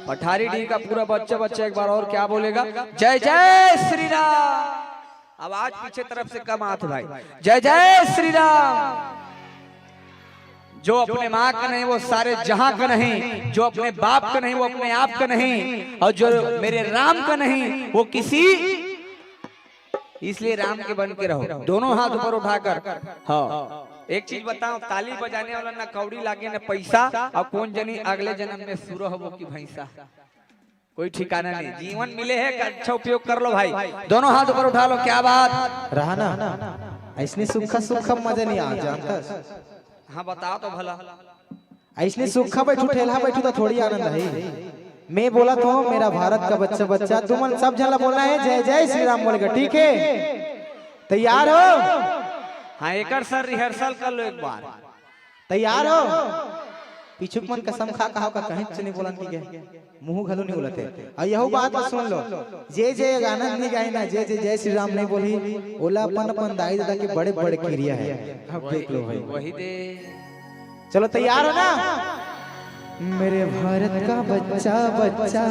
पठारी डी का पूरा बच्चा बच्चा एक बार और क्या बोलेगा? जय जय श्री राम। आवाज पीछे तरफ से कम आत भाई। जय जय श्री राम। जो अपने माँ का नहीं, वो सारे जहां का नहीं। जो अपने बाप का नहीं, वो अपने आप का नहीं। और जो मेरे राम का नहीं, वो किसी, इसलिए राम के बन के रहो। दोनों हाथ ऊपर उठाकर। हाँ, एक चीज बताओ, ताली बजाने वाला ना कौड़ी लागे ना पैसा, और कौन जनी अगले जन्म में सुरह हो कि भैंसा। कोई ठिकाना नहीं। जीवन मिले है, का अच्छा उपयोग कर लो भाई। दोनों हाथ ऊपर उठा लो, क्या बात। रहा ना, ऐसने सुखा सुखा मजा नहीं आ जानता। हाँ, बताओ तो भला। ऐसने सुखा बैठू, ठेला बैठू तो थोड़ी आनंद है। मैं बोला तो मेरा भारत का बच्चा बच्चा, तुमन सब झन ला बोलना है जय जय श्री राम बोलेगा, ठीक है? तैयार हो? हाँ, एकर सर रिहर्सल कर लो एक बार। तैयार हो? पीछू के मन कसम खा कहा का कहीं से नहीं बोलन की गए, मुंह घलो नहीं बोलते। और यहू बात ला सुन लो, जे जे आनंद नहीं गाए ना, जे जे जय श्री राम नहीं बोली, ओला अपन अपन दाई दादा के बड़े बड़े किरिया है। अब देख लो भाई। वही दे। चलो तैयार हो ना? मेरे भारत का बच्चा बच्चा।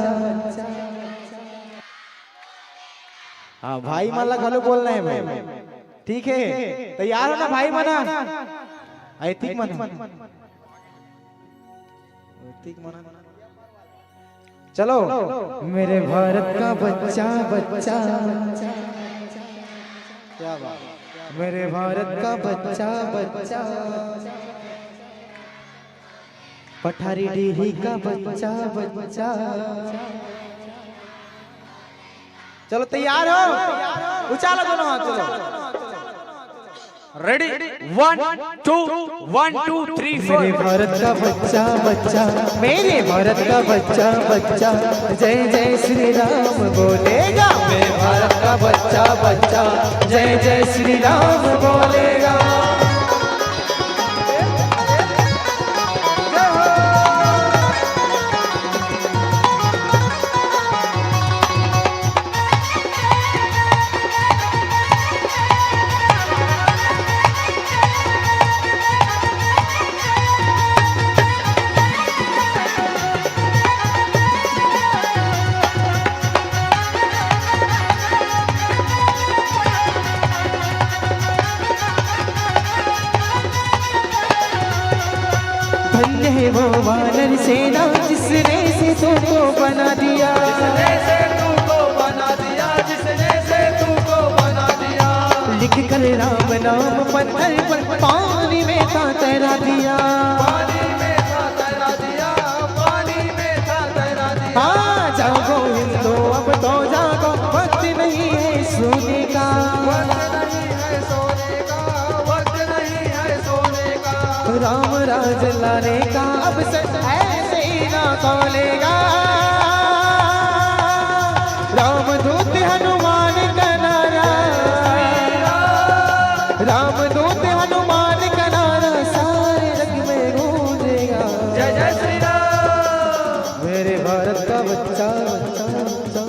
हाँ, भाई मन ला घलो बोलना है भाई। ठीक है, तैयार हो ना भाई मना? ऐतिक मना, ऐतिक मना। चलो, मेरे भारत का बच्चा बच्चा। क्या बात। मेरे भारत का बच्चा बच्चा, पठारी डीही का बच्चा बच्चा। चलो तैयार हो? उछालो दोनों हाथ, चलो। Ready, one, two, one, two, three, four. मेरे भारत का बच्चा बच्चा, मेरे भारत का बच्चा बच्चा, जय जय श्री राम बोलेगा। मेरे भारत का बच्चा बच्चा, जय जय श्री राम बोलेगा। वानर सेना जिसने से तुमको बना दिया, जिसने से तुमको बना दिया, जिसने से तुमको बना दिया। लिख कर राम नाम पत्थर पर पानी में था तैरा दिया। पानी में था तैरा दिया, पानी में था तैरा दिया। हाँ, जागो हिंदू, अब तो जागो, वक्त नहीं है सोने का। वक्त नहीं है सोने का, वक्त नहीं है सोने का। राम राज लाने का अवसर ऐसे ही ना खो लेगा। रामदूत हनुमान का नारा, रामदूत हनुमान का नारा सारे जग में गूंजेगा। जय जय श्री राम। मेरे भारत का बच्चा, बच्चा, बच्चा,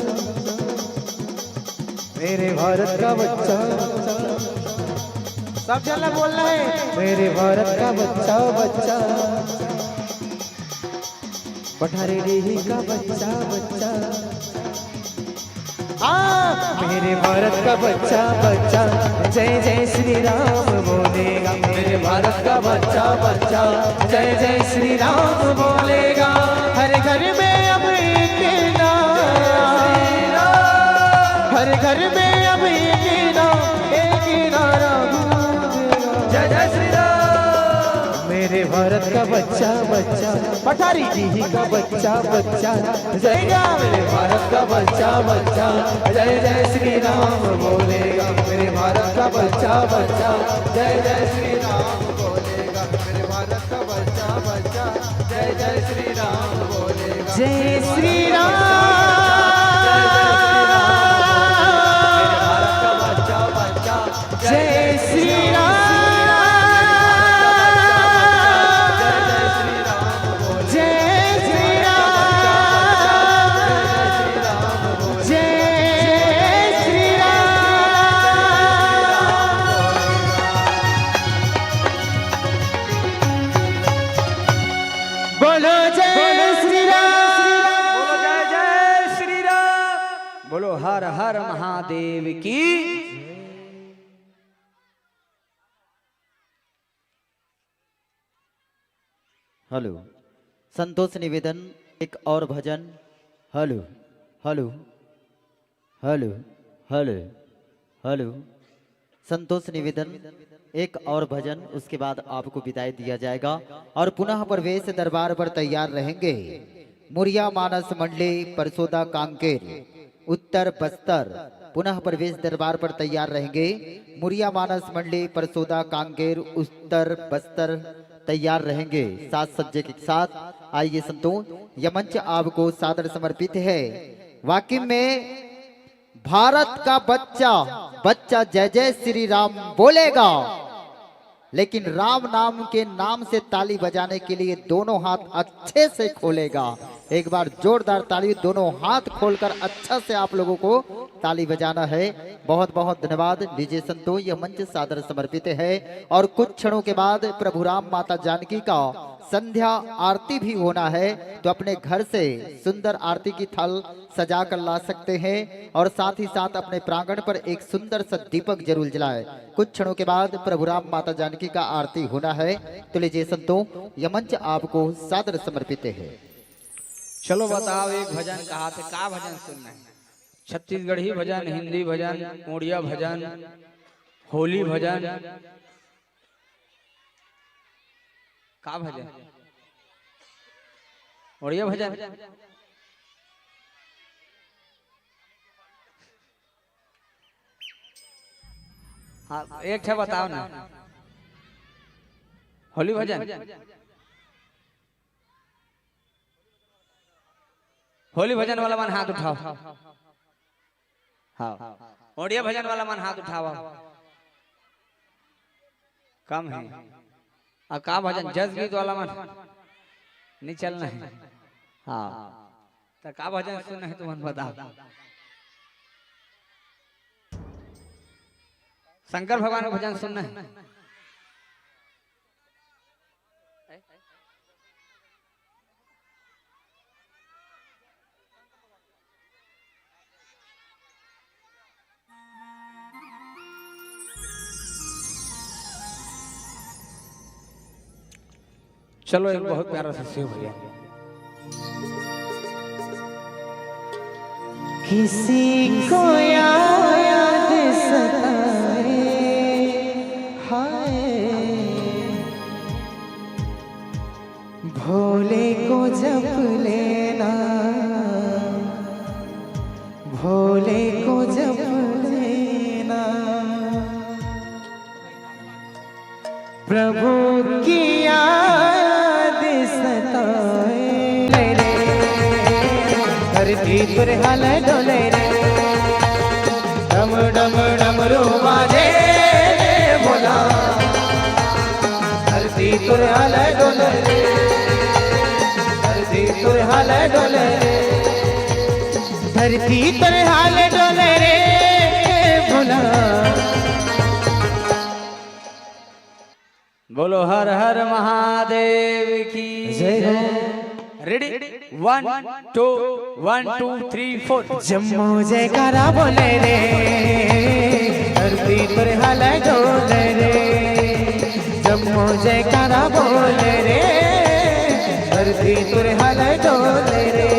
मेरे भारत का बच्चा, सब जन ला बोलना है। मेरे भारत का बच्चा, बच्चा, पठारी डीही का बच्चा, बच्चा। हाँ, मेरे भारत का बच्चा, बच्चा, जय जय श्री राम बोलेगा। मेरे भारत का बच्चा, बच्चा, जय जय श्री राम बोलेगा। हर घर में अब एक नारा, हर घर में अब एक नारा, एक नारा गूंजेगा। जय जय श्री राम। मेरे भारत का बच्चा, बच्चा, पठारी डीही का बच्चा, बच्चा, जय गा। मेरे भारत का बच्चा, बच्चा, जय जय श्री राम बोलेगा। मेरे भारत का बच्चा, बच्चा, जय जय श्री राम बोलेगा। मेरे भारत का बच्चा, बच्चा, जय जय श्री राम बोलेगा। जय श्री राम। जय श्री राम। जय श्री राम। जय श्री राम। बोलो जय श्री राम। बोलो जय जय श्री राम। बोलो हर हर महादेव की। हेलो, संतोष निवेदन, एक और भजन। Hello, hello, hello, hello, hello. Santosh निवेदन, एक और भजन, उसके बाद आपको विदाई दिया जाएगा। और पुनः प्रवेश दरबार पर तैयार रहेंगे मुरिया मानस मंडली परसोदा कांकेर, उत्तर बस्तर। पुनः प्रवेश दरबार पर तैयार रहेंगे मुरिया मानस मंडली परसोदा कांकेर, उत्तर बस्तर, तैयार रहेंगे साज सज्जे के साथ। आइए संतों, यह मंच आपको सादर समर्पित है। वाकई में भारत का बच्चा, बच्चा जय जय श्री राम बोलेगा, लेकिन राम नाम के नाम से ताली बजाने के लिए दोनों हाथ अच्छे से खोलेगा। एक बार जोरदार ताली, दोनों हाथ खोलकर अच्छा से आप लोगों को ताली बजाना है। बहुत बहुत धन्यवाद। लीजिए संतों, यह मंच सादर समर्पित है और कुछ क्षणों के बाद प्रभु राम माता जानकी का संध्या आरती भी होना है, तो अपने घर से सुंदर आरती की थाल सजा कर ला सकते हैं और साथ ही साथ अपने प्रांगण पर एक सुंदर सा दीपक जरूर जलाएं। कुछ क्षणों के बाद प्रभु राम माता जानकी का आरती होना है, तो लीजिए संतों, यह मंच आपको सादर समर्पित है। चलो बताओ, एक भजन कहा थे, का भजन सुनना है? छत्तीसगढ़ी भजन, हिंदी भजन, उड़िया भजन, होली भजन, का भजन? उड़िया भजन। हाँ, एक ठे बताओ ना। होली भजन। होली भजन वाला मन हाथ उठाओ। हाँ, उड़िया भजन वाला मन हाथ उठाओ। कम है। आ का भजन, जस गीत वाला मन नहीं चलना है। हाँ, तो का भजन सुनना है तुमन बताओ। शंकर भगवान का भजन सुनना है। चलो, एक बहुत प्यारा सा शिव भजन। किसी को याद सताए, हाय, भोले को जप लेना, भोले को जब लेना, प्रभु की याद सताए रे। धरती तुरहल डोले रे, डम डम डमरू बाजे रे भोला। धरती तुरहल डोले रे, धरती तुरहल डोले रे। धरती पर हाल डोले रे भोला। बोलो हर हर महादेव की जय हो। Ready? One, two, one, two, three, four. जम्मो जयकारा बोले रे, धरती पर हाल डोले रे। जम्मो जयकारा बोले रे, धरती पर हाल डोले रे।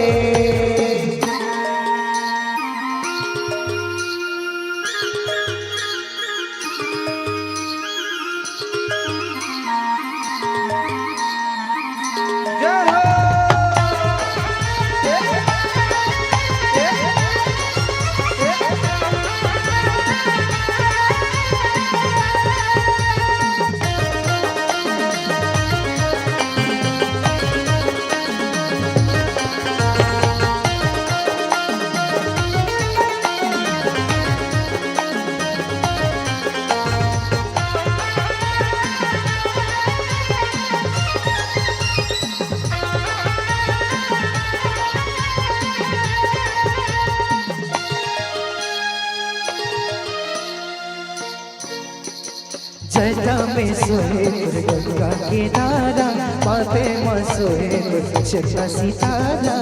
जटा में सोहे तोर गंगा के धारा, माथे में सोहे तोर चंदा सितारा।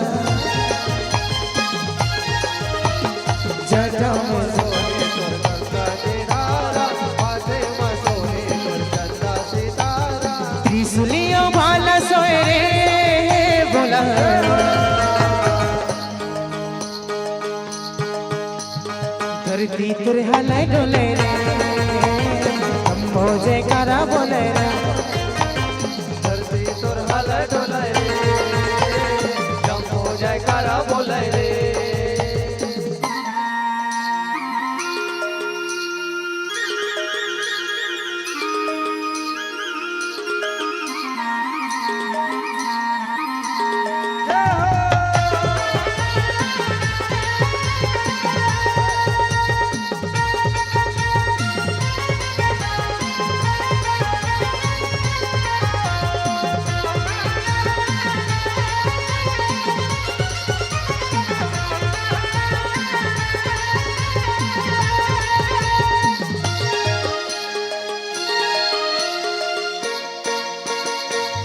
जटा में सोहे तोर गंगा के धारा, माथे में सोहे तोर चंदा सितारा। त्रिशूलिया भाला सोहे रे भोला। धरती तुरहल डोले रे, जम्मो जयकारा बोले रे। धरती तुरहल डोले रे, जम्मो जयकारा बोले रे।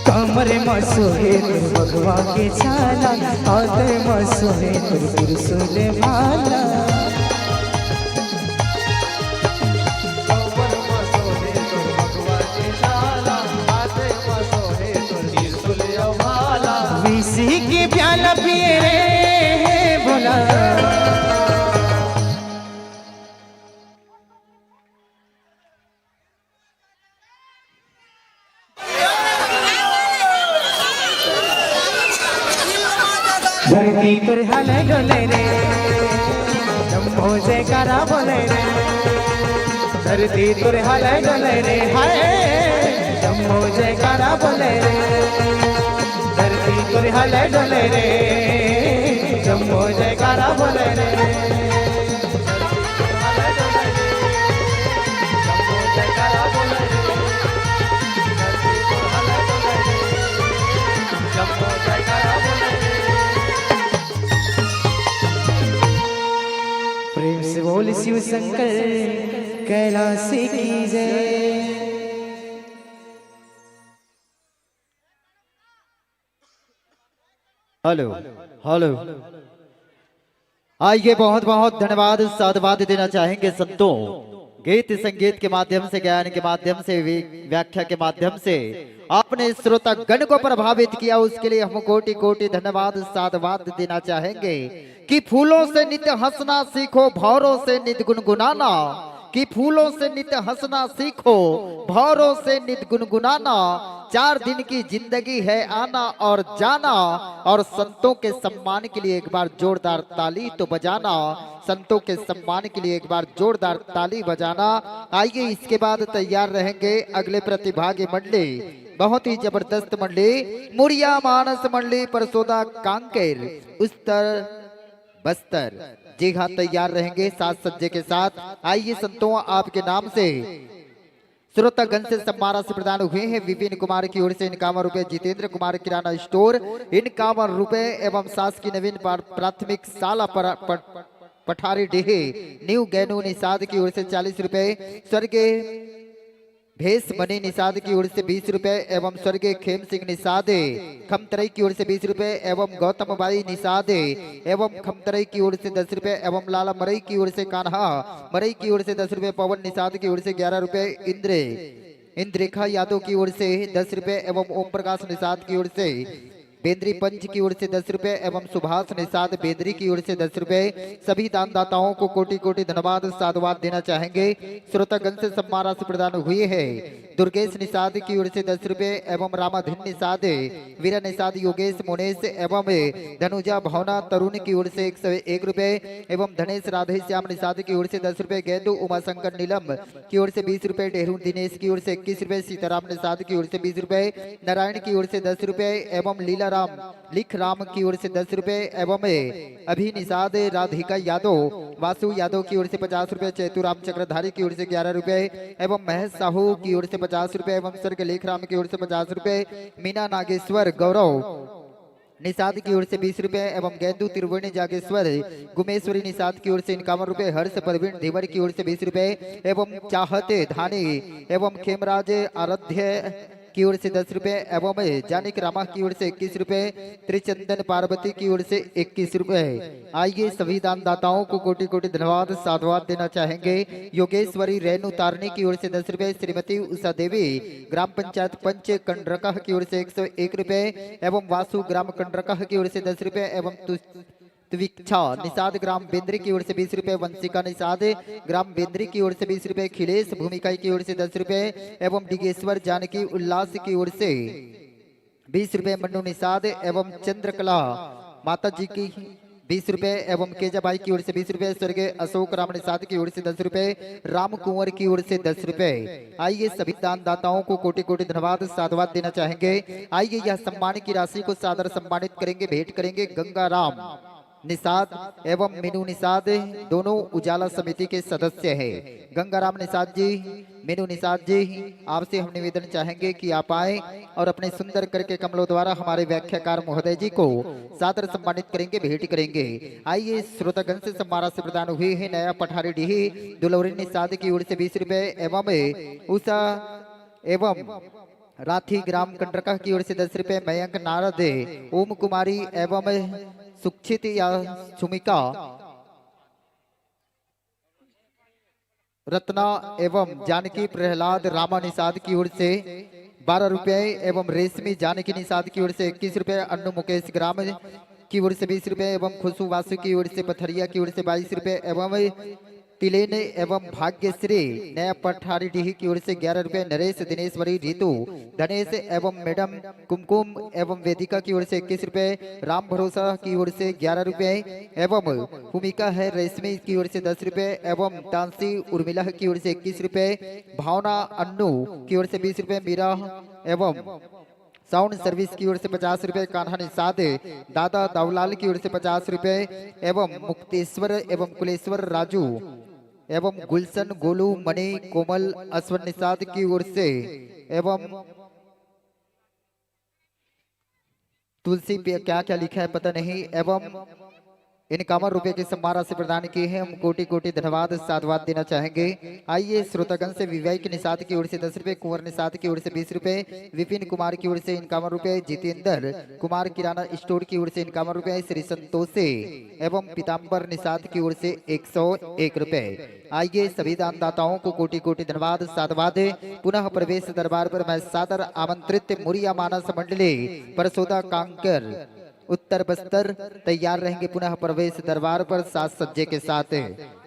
कमर म सोहे तोर बघवा के छाला, हाथ म सोहे तोर त्रिशूल भाला। कमर म सोहे तोर बघवा के छाला, हाथ म सोहे तोर त्रिशूल भाला। विष के प्याला पिए रे भोला। धरती तुरहल डोले रे, जम्मो जयकारा बोले रे। धरती तुरहल डोले रे, हाय, जम्मो जयकारा बोले रे। धरती तुरहल डोले रे, जम्मो जयकारा बोले रे। प्रेम से बोल शिव शंकर कैलाश की जय। Hello, hello. आइए, बहुत बहुत धन्यवाद, साधुवाद देना चाहेंगे संतों, गीत संगीत के माध्यम से, गायन के माध्यम से, वि- व्याख्या के माध्यम से आपने श्रोता गण को प्रभावित किया, उसके लिए हम कोटि कोटि धन्यवाद साधुवाद देना चाहेंगे। कि फूलों से नित हंसना सीखो, भौरों से नित गुनगुनाना। कि फूलों से नित हंसना सीखो, भौरों से नित गुनगुनाना। चार दिन की जिंदगी है आना और जाना, और संतों के सम्मान के लिए एक बार जोरदार ताली तो बजाना। संतों के सम्मान के लिए एक बार जोरदार ताली बजाना। आइए, इसके बाद तैयार रहेंगे अगले प्रतिभागी मंडली, बहुत ही जबरदस्त मंडली, मुड़िया मानस मंडली, परसोदा, कांकेर, उस्तर, बस्तर। जी हाँ, तैयार रहेंगे साज सज्जे के साथ। आइए संतों, आपके नाम से श्रोतागण से सम्मान राशि प्रदान हुए हैं। विपिन कुमार की ओर से इक्यावन रुपए, जितेंद्र कुमार किराना स्टोर इक्यावन रुपए एवं शासकीय नवीन पा- प्राथमिक शाला पर, पर, पठारी डीह न्यू गैनू निषाद की ओर से चालीस रुपए, स्वर्गीय भेष मणि निषाद की ओर से बीस रुपए एवं स्वर्गीय खेम सिंह निषाद खमतरई की ओर से बीस रुपए एवं गौतम बाई निषाद एवं खमतरई की ओर से दस रुपए एवं लाला मरई की ओर से, कान्हा मरई की ओर से दस रुपए, पवन निषाद की ओर से ग्यारह रुपए, इंद्र इंद्रेखा यादव की ओर से दस रुपए एवं ओम प्रकाश निषाद की ओर से बेंद्री पंच की ओर से दस रुपए एवं सुभाष निषाद बेंद्री की ओर से दस रुपए। सभी दानदाताओं को कोटि कोटि धन्यवाद साधुवाद देना चाहेंगे। श्रोतागण से सम्मान राशि प्रदान हुई है। दुर्गेश निषाद की ओर से दस रुपए एवं रामाधीन निषाद, वीरा निषाद, योगेश, मोनेश एवं धनुजा भावना तरुण की ओर से एक सौ एक रुपए एवं धनेश राधेश्याम निषाद की ओर से दस रुपए, गेंदू उमाशंकर नीलम की ओर से बीस रुपए, डेहरू दिनेश की ओर से इक्कीस रुपए, सीताराम निषाद की ओर से बीस रुपए, नारायण की ओर से दस रुपए एवं लीलाराम लिखराम की ओर से दस रुपए एवं अभी निषाद, राधिका यादव, वासु यादव की ओर से पचास रुपए, चैतुराम चक्रधारी की ओर से ग्यारह रुपए एवं महेश साहू की ओर से पचास रुपए एवं स्वर्ग लेखराम की ओर से पचास रुपए, मीना नागेश्वर गौरव निषाद की ओर से बीस रुपए एवं गेंदू त्रिवेणी जागेश्वर गुमेश्वरी निषाद की ओर से इक्यावन रुपए, हर्ष प्रवीण धीवर की ओर से बीस रुपए एवं चाहत धानी एवं खेमराज आराध्य की ओर से दस रुपए एवं जानिक रामा की ओर से इक्कीस रुपए, त्रिचंदन पार्वती की ओर से इक्कीस रुपए। आइए, सभी दानदाताओं को कोटि कोटि धन्यवाद साधुवाद देना चाहेंगे। योगेश्वरी रेणु तारणी की ओर से दस रुपए, श्रीमती उषा देवी ग्राम पंचायत पंच कंडरकह की ओर से एक सौ एक रुपए एवं वासु ग्राम कंडरकह की ओर से दस रुपए एवं तु- त्विक्षा निषाद ग्राम बेंद्री की ओर से बीस रुपए, वंशिका निषाद ग्राम बेंद्री की ओर से बीस रुपए, खिलेश भूमिकाई की ओर से दस रुपए एवं डिगेश्वर जानकी उल्लास की ओर से बीस रुपए, मन्नू निषाद एवं चंद्रकला माता जी की बीस रुपए एवं केजाबाई की ओर से बीस रुपए, स्वर्गीय अशोक राम निषाद की ओर से दस रुपए, राम कुंवर की ओर से दस रुपए। आइए, सभी दानदाताओं को कोटि कोटि धन्यवाद साधुवाद देना चाहेंगे। आइए, यह सम्मान की राशि को सादर सम्मानित करेंगे, भेंट करेंगे गंगाराम निषाद एवं मीनू निषाद, दोनों उजाला समिति के सदस्य हैं। गंगाराम निषाद जी, मीनू निषाद जी, आपसे हम निवेदन चाहेंगे कि आप आए और अपने सुंदर करके कमलों द्वारा हमारे व्याख्याकार महोदय जी को सादर सम्मानित करेंगे, भेंट करेंगे। आइए, श्रोतागण से सम्मान राशि प्रदान हुई है नया पठारी डीह दुलौरी निषाद की ओर से बीस रुपए एवं उषा एवं राठी ग्राम कंडरका की ओर से दस रुपए, मयंक नारद, ओम कुमारी एवं सुक्षित या सुमिका रत्ना एवं जानकी प्रहलाद रामा निषाद की ओर से बारह रुपए एवं रेशमी जानकी निषाद की ओर से इक्कीस रुपए, अन्नू मुकेश ग्राम की ओर से बीस रुपए एवं खुशबू वासु की ओर से पथरिया की ओर से बाईस रुपए एवं तिलेन एवं भाग्यश्री नया पठारी डीह की ओर से ग्यारह रुपए, नरेश दिनेश्वरी रितु धनेश एवं मैडम कुमकुम एवं वेदिका की ओर से इक्कीस रुपए, राम भरोसा की ओर से ग्यारह रुपए एवं भूमिका है रेशमी की ओर से दस रुपए एवं तांसी उर्मिला की ओर से इक्कीस रुपए, भावना अन्नू की ओर से बीस रुपए, मीरा एवं साउंड सर्विस की ओर से पचास रुपए, कान्हा निषाद दादा दाऊलाल की ओर से पचास रुपए एवं मुक्तेश्वर एवं कुलेश्वर राजू एवं गुलशन गोलू मणि कोमल अश्वन निषाद की ओर से एवं तुलसी पे क्या क्या लिखा है पता नहीं, एवं इनकावन रुपए की सम्मान राशि प्रदान की है। हम कोटि कोटि धन्यवाद साधुवाद देना चाहेंगे। आइए, श्रोतागण से विवाहिक निषाद की ओर से दस रुपए, कुंवर निषाद की ओर से बीस रुपए, विपिन कुमार की ओर से इनकावन रुपए, जितेंद्र कुमार किराना स्टोर की ओर से इनकावन रुपए, श्री संतोषी एवं पीताम्बर निषाद की ओर से एक सौ एक रुपए। आइए, सभी दानदाताओं को कोटि कोटि धन्यवाद साधुवाद। पुनः प्रवेश दरबार पर मैं सादर आमंत्रित मुरिया मानस मंडली परसोदा कांकर उत्तर बस्तर तैयार रहेंगे पुनः प्रवेश दरबार पर साज सज्जे के साथ।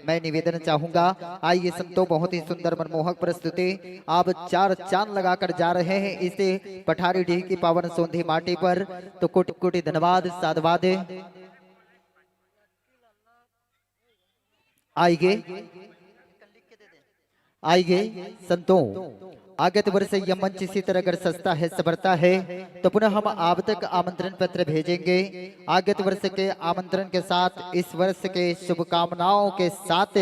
मैं निवेदन चाहूंगा, आइए संतो, बहुत ही सुंदर मनमोहक प्रस्तुति। आप चार चांद लगाकर जा रहे हैं इस पठारी डीह की पावन सोंधी माटी पर, तो कोटि कोटि धन्यवाद साधुवाद। आइए, आइए संतो, आगत वर्ष यह मंच इसी तरह अगर सजता है, संवरता है, तो पुनः हम आप तक आमंत्रण पत्र भेजेंगे। आगत वर्ष के आमंत्रण के साथ, इस वर्ष के शुभकामनाओं के साथ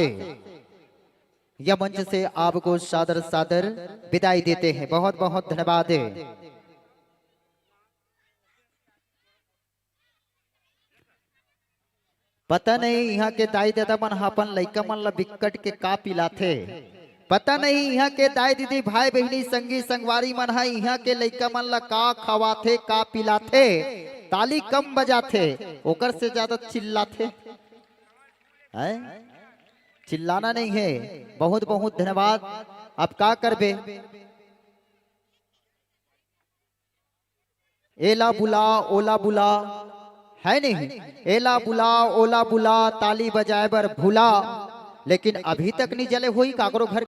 यह मंच से आपको सादर सादर विदाई देते हैं। बहुत बहुत धन्यवाद। पता नहीं इहाँ के दाई ददा मन ह अपन लइका मन ल बिक्कट के का पिलाथे। पता नहीं इहाँ के दाई दीदी, भाई बहिनी, संगी संगवारी मन ह इहाँ के लइका मन ल का खवाथे, का पिलाथे। ताली कम बजाथे, ओकर से ज्यादा चिल्लाथे। हैं? चिल्लाना नहीं है। बहुत बहुत धन्यवाद। अब का करबे? एला बुला, ओला बुला, है नहीं? एला बुला, ओला बुला, ताली बजाए बर भूला, लेकिन अभी तक नहीं जले होई काकरो घर